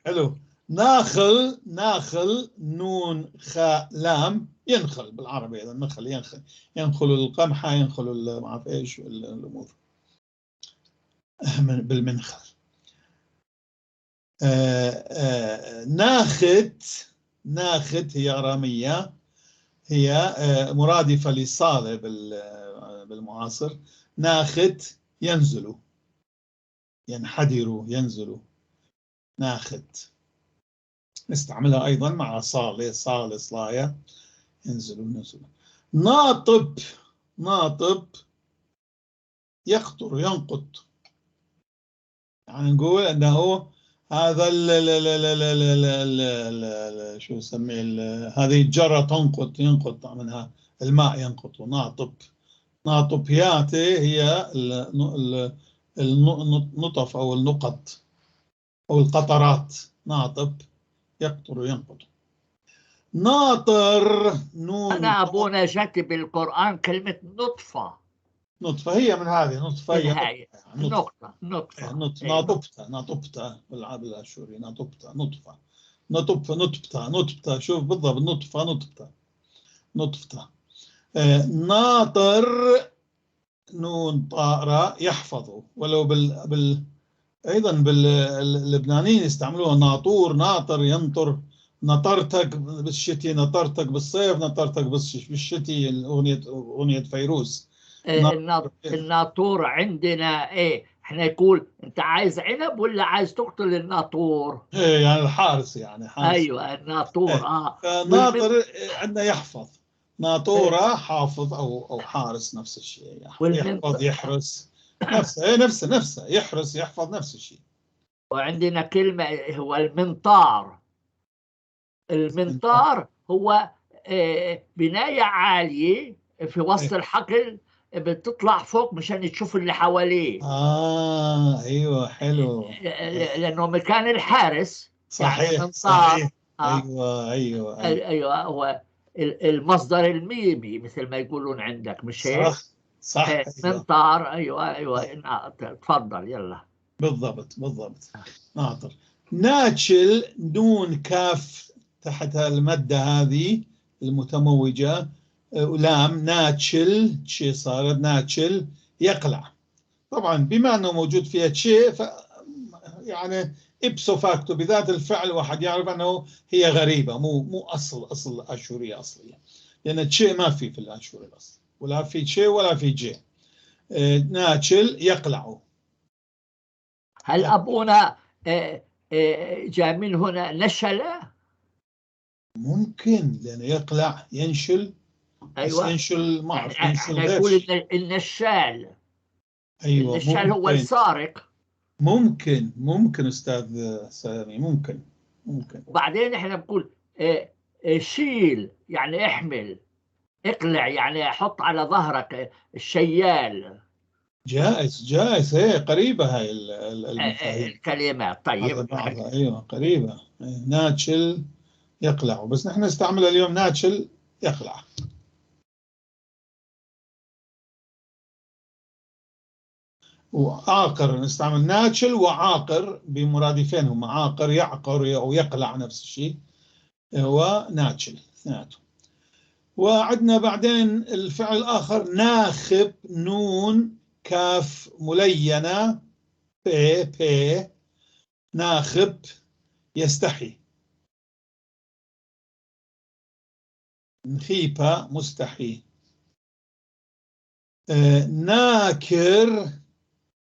حلو. ناخل، ناخل نون خاء لام، ينخل بالعربي، إذا نخل ينخل، ينخل القمحة، ينخل ما أعرف إيش الأمور بالمنخل. ناخت، ناخت هي أرامية، هي مرادفة لصالة بالمعاصر. ناخت ينزل، ينحدر، ينزل، ناخت نستعملها أيضا مع صالة، صالة، صلاية، ينزل نزل. ناطب، ناطب يقطر، ينقط، يعني نقول أنه هذا ال ال ال ال ال ال ال شو نسميه، هذه الجرة تنقط، ينقط منها الماء، ينقط. ناطب، ناطبياتي هي النطف أو النقط أو القطرات. ناطب يقطر ينقط. ناطر نون. أنا أبونا جت بالقرآن كلمة نطفة. نطفة هي من هذه، نطفة هي نقطة، نطفة، ناطبتة، ناطبتة بالآشوري، ناطبتة، نطفة، نطفة، نطبتة، نطبتة، شوف بالضبط، نطفة، نطبتة، نطفة. ناطر نون طاء يحفظ، ولو بال أيضا باللبنانيين يستعملوها ناطور، ناطر، ينطر، نطرتك بالشتي، نطرتك بالصيف، نطرتك بالشتي، الأغنية، أغنية فيروز. الناطور عندنا ايه، احنا يقول انت عايز عنب ولا عايز تقتل الناطور؟ ايه يعني الحارس، يعني حارس. ايوه الناطور. إيه. ناطر عندنا يحفظ، ناطورة حافظ او حارس، نفس الشيء، يحفظ يحرس، نفسه نفسه نفسه، يحرس يحفظ، نفس الشيء. وعندنا كلمة هو المنطار. المنطار هو بناية عالية في وسط الحقل، بتطلع فوق مشان تشوف اللي حواليه. ايوه حلو، لانه مكان الحارس. صحيح يعني صحيح. ايوه ايوه ايوه, أيوة هو المصدر الميمي مثل ما يقولون عندك، مش هيك؟ صح صح. أيوة. منطار. ايوه ايوه تفضل يلا. بالضبط بالضبط. ناطر. ناتشل نون كاف تحت المادة هذه المتموجة لام، ناتشل شي صارت ناتشل يقلع. طبعا بما انه موجود فيها شيء ف يعني ipso facto بذات الفعل واحد يعرف انه هي غريبة، مو اصل اشوريه اصلية، لان تشي ما في الاشوري الاصلي، ولا في تشي ولا في جي. ناتشل يقلع. هل ابونا جاء من هنا نشل؟ ممكن، لانه يقلع ينشل. ايوه ينشل، ما اعرف، ينشل يقول النشال. ايوه النشال هو السارق. ممكن ممكن استاذ سامي، ممكن ممكن. وبعدين احنا بنقول شيل يعني احمل، اقلع يعني حط على ظهرك، الشيال. جائز جائز، هي قريبه هاي المفاهيم الكلمات. طيب بعضها. ايوه قريبه. ناتشل يقلع، بس نحن نستعمل اليوم ناتشل يقلع. وعاقر نستعمل ناتشل وعاقر بمرادفين هما، عاقر يعقر او يقلع نفس الشيء، وناتشل اثنيناتهم. وعندنا بعدين الفعل الاخر ناخب، نون كاف ملينه بي بي، ناخب يستحي، نخيبة مستحي. ناكر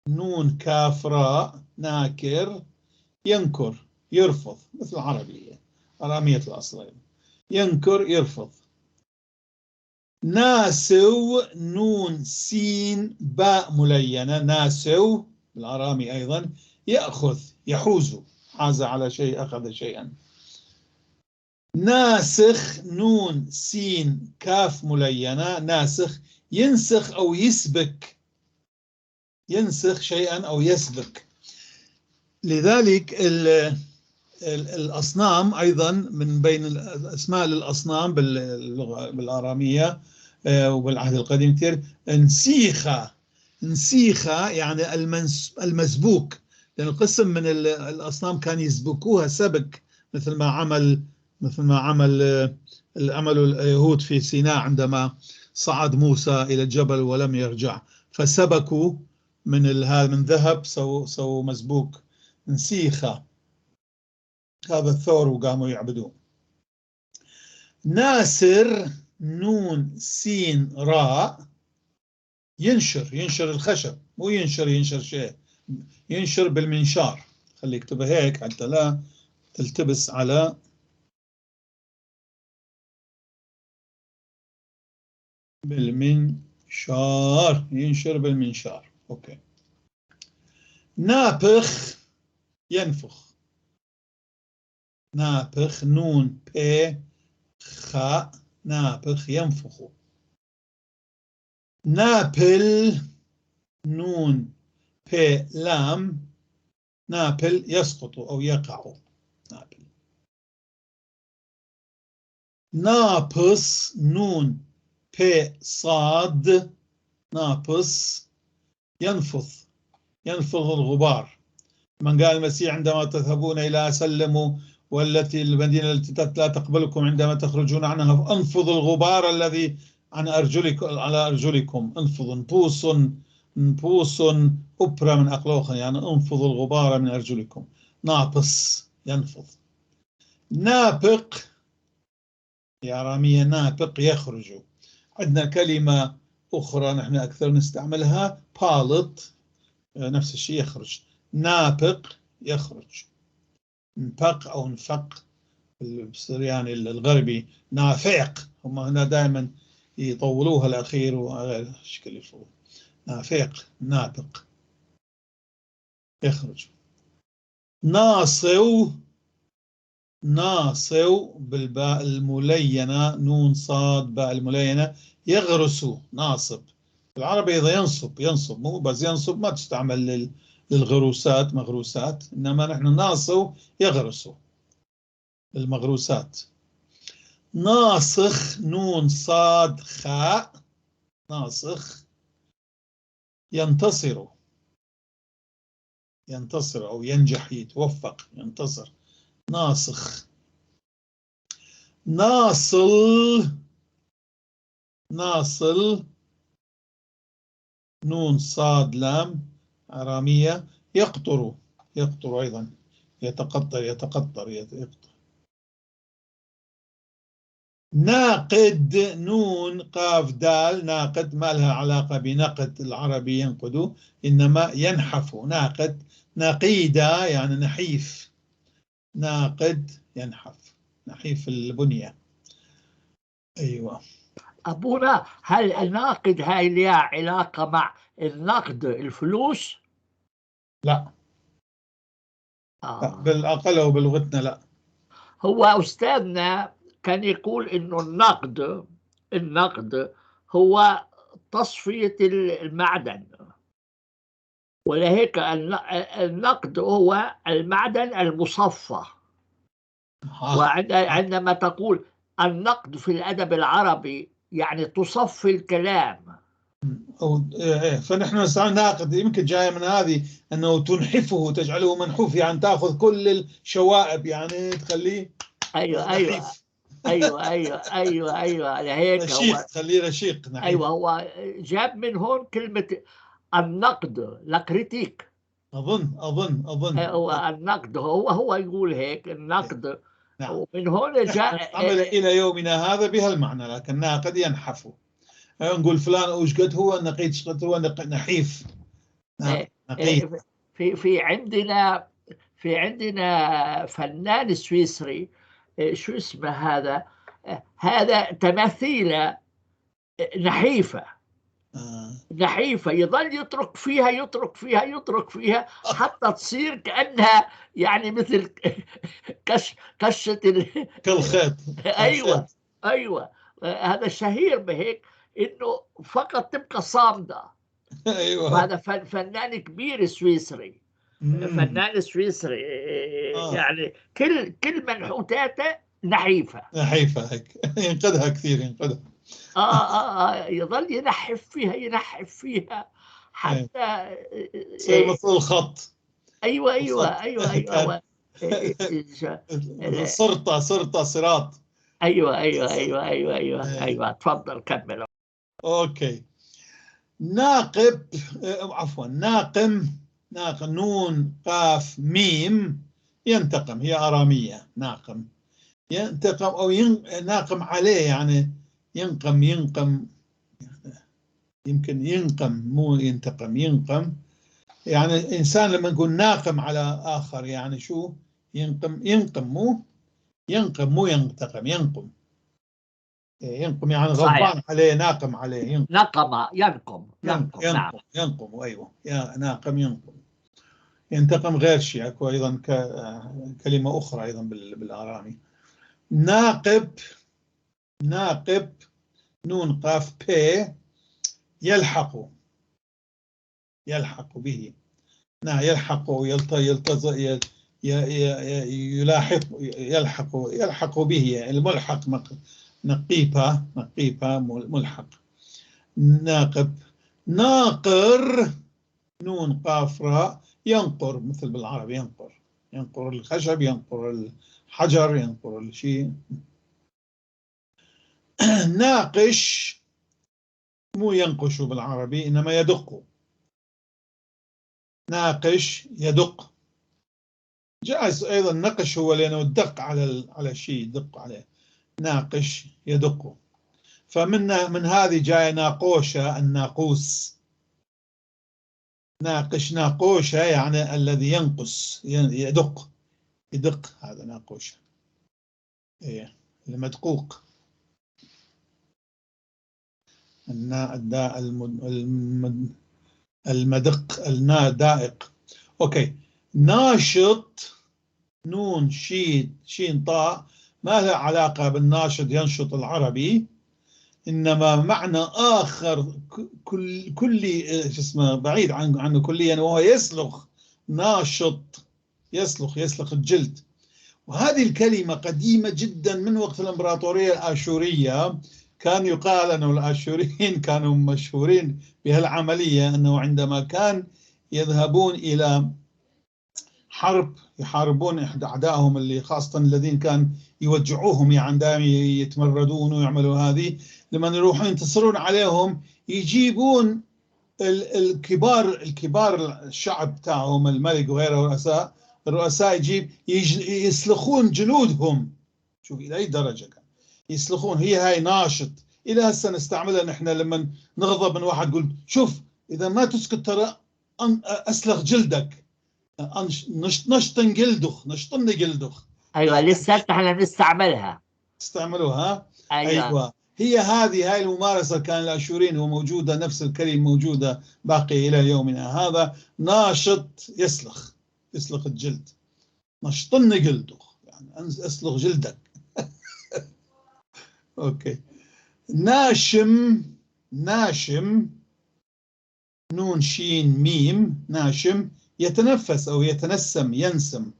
نون كاف راء، ناكر ينكر يرفض، مثل العربية أرامية الأصلين، ينكر يرفض. ناسو نون سين باء ملينة، ناسو بالأرامي أيضا يأخذ يحوز، حاز على شيء أخذ شيئا. ناسخ نون سين كاف ملينة، ناسخ ينسخ أو يسبك، ينسخ شيئا أو يسبك. لذلك الأصنام أيضا من بين الأسماء للأصنام باللغة بالآرامية وبالعهد القديم كثير، نسيخة، نسيخة يعني المسبوك، لأن القسم من الأصنام كان يسبكوها سبك، مثل ما عمل عملوا اليهود في سيناء عندما صعد موسى إلى الجبل ولم يرجع، فسبكوا من هذا من ذهب، سووا مسبوك نسيخة هذا الثور وقاموا يعبدوه. ناسر نون سين راء ينشر، ينشر الخشب، مو ينشر شيء، ينشر بالمنشار. خليك اكتبها هيك حتى لا تلتبس على بالمنشار، ينشر بالمنشار. okay. نابخ ينفخ، نابخ نون ب خاء، نابخ ينفخ. نابل نون ب لام، نابل يسقط أو يقع، نابل. نابص نون ب صاد، نابص ينفض، ينفض الغبار. من قال المسيح عندما تذهبون إلى سلموا والتي المدينة التي لا تقبلكم عندما تخرجون عنها انفضوا الغبار الذي عن أرجلكم على أرجلكم، انفضوا، نبوس نبوس أبرة من أقلوخ، يعني انفضوا الغبار من أرجلكم. ناقص ينفض. نابق يا أرامية، نابق يخرج. عندنا كلمة أخرى نحن أكثر نستعملها، بالط، نفس الشيء يخرج. نابق يخرج، نفق أو نفق بالسرياني الغربي، نافق، هم هنا دائما يطولوها الأخير وغير شكل يفعلون. نافق، نابق يخرج. ناصو، ناصو بالباء الملينة، نون صاد باء الملينة، يغرس، ناصب. العربي إذا ينصب، ينصب مو بس ينصب، ما تستعمل للغروسات مغروسات، إنما نحن ناصو يغرس المغروسات. ناصخ نون صاد خاء، ناصخ ينتصر، ينتصر أو ينجح، يتوفق، ينتصر، ناصخ. ناصل، ناصل نون صاد لام أرامية، يقطر، يقطر أيضا، يتقطر، يتقطر، يقطر. ناقد نون قاف دال، ناقد ما لها علاقة بنقد العربي ينقد، إنما ينحف، ناقد. نقيدة يعني نحيف، ناقد ينحف، نحيف البنية. أيوة أبونا، هل الناقد هاي لها علاقة مع النقد الفلوس؟ لا. لا، بالأقل أو بلغتنا لا. هو أستاذنا كان يقول إنه النقد هو تصفية المعدن، ولهيك النقد هو المعدن المصفى. وعندما تقول النقد في الأدب العربي يعني تصفي الكلام. أو فنحن ناقد يمكن جاية من هذه أنه تنحفه، تجعله منحوف، يعني تأخذ كل الشوائب، يعني تخليه أيوة أيوة أيوة أيوة أيوة أيوة هيك رشيق، تخليه رشيق. نحيف. أيوة، هو جاب من هون كلمة النقد، la critique. أظن هو النقد، هو يقول هيك النقد. نعم. ومن هون جاء عمل إلى يومنا هذا بهالمعنى، لكن ناقد ينحفه. نقول فلان وش قد هو نقيد، قد هو نحيف. نعم. نقية. في عندنا فنان سويسري، شو اسمه هذا؟ هذا تماثيل نحيفة. نحيفة، يظل يترك فيها، يترك فيها، يترك فيها، حتى تصير كأنها يعني مثل كشة كالخيط. أيوة. الخيط. أيوة، هذا شهير بهيك، إنه فقط تبقى صامدة. وهذا فنان كبير سويسري. فنان سويسري. يعني كل منحوتاته نحيفة. نحيفة هيك، ينقدها كثير، ينقدها. يظل ينحف فيها، ينحف فيها حتى تصير مثل الخط. ايوه. الخط. ايوه. صرطة صرطة صراط. ايوه. ايوه، تفضل كمل. okay، ناقب، عفوا، ناقم، ناقم، نون قاف ميم، ينتقم، هي أرامية. ناقم ينتقم أو ناقم عليه، يعني ينقم، ينقم، يمكن ينقم مو ينتقم، ينقم. يعني إنسان لما نقول ناقم على آخر يعني شو؟ ينقم، ينقم، مو ينقم، مو ينتقم، ينقم، ينقم يعني غضبان عليه، ناقم عليه، ينقم. نقم، ينقم، ينقم، نعم. ينقم، ينقم، ايوه، يا ناقم ينقم. ينتقم غير شيء، اكو ايضا كلمه اخرى ايضا بالارامي. ناقب، ناقب، نون قاف بي، يلحق، يلحق به، نعم، يلحق، يلتز يلاحق، يلحق، يلحق به، الملحق، نقيبة، نقيبة، ملحق. ناقب. ناقر، نون قاف راء، ينقر، مثل بالعربي ينقر، ينقر الخشب، ينقر الحجر، ينقر الشيء. ناقش مو ينقش بالعربي، إنما يدق. ناقش يدق، جائز أيضا نقش هو لأنه الدق على شيء، يدق عليه. ناقش يدق، فمن هذه جاية ناقوشة، الناقوس. ناقش ناقوشة يعني الذي ينقص، يدق، يدق، هذا ناقوشة، إيه، المدقوق، الناء، الداء، المدق، النا دائق. okay. ناشط، نون شين شين طاء، ما لها علاقة بالناشط ينشط العربي، إنما معنى آخر كلي، شو اسمه، بعيد عنه كليا، وهو يسلخ. ناشط يسلخ، يسلخ الجلد. وهذه الكلمة قديمة جدا من وقت الإمبراطورية الآشورية. كان يقال أنه الآشوريين كانوا مشهورين بهالعملية، أنه عندما كان يذهبون إلى حرب يحاربون إحدى أعدائهم اللي خاصة الذين كان يوجعوهم، يعني دائما يتمردون ويعملوا هذه، لما يروحون ينتصرون عليهم يجيبون الكبار الشعب تاعهم، الملك وغيره، الرؤساء يسلخون جلودهم. شوف إلى أي درجة كان يسلخون. هي هاي ناشط إلى هسه نستعملها نحن لما نغضب من واحد، نقول شوف إذا ما تسكت ترى أسلخ جلدك، نشطن جلدخ، نشطن جلدخ. ايوه، لسه احنا بنستعملها. استعملوها. ايوه. أيوة، هي هذه هاي الممارسة كان الأشورين وموجودة، نفس الكلمة موجودة باقي إلى يومنا هذا. ناشط يسلخ، يسلخ الجلد، نشطن جلدخ يعني أسلخ جلدك. okay. ناشم، ناشم، نون شين ميم، ناشم يتنفس أو يتنسم، ينسم.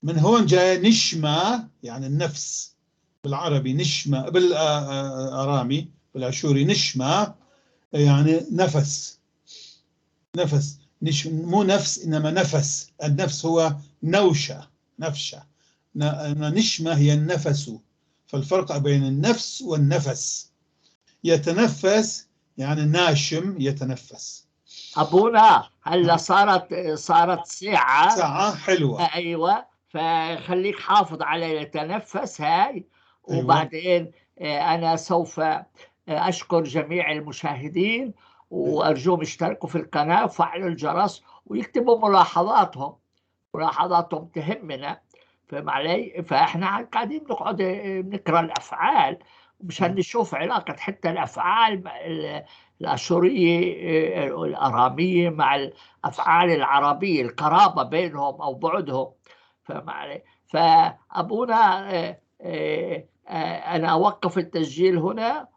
من هون جاي نشمة، يعني النفس بالعربي نشمة، بالآرامي بالآشوري نشمة يعني نفس، نفس، مو نفس إنما نفس. النفس هو نوشة، نفشة، نشمة هي النفس، فالفرق بين النفس والنفس. يتنفس يعني ناشم يتنفس. ابونا هلا صارت ساعة، ساعة حلوة. ايوه، فخليك حافظ على يتنفس هاي. أيوة. وبعدين انا سوف اشكر جميع المشاهدين. وأرجوهم يشتركوا في القناة وفعلوا الجرس ويكتبوا ملاحظاتهم، ملاحظاتهم تهمنا، فهم علي؟ فإحنا قاعدين نقعد نقرأ الأفعال مشان نشوف علاقة حتى الأفعال الأشورية الأرامية مع الأفعال العربية، القرابة بينهم أو بعدهم، فهم علي؟ فأبونا أنا أوقف التسجيل هنا.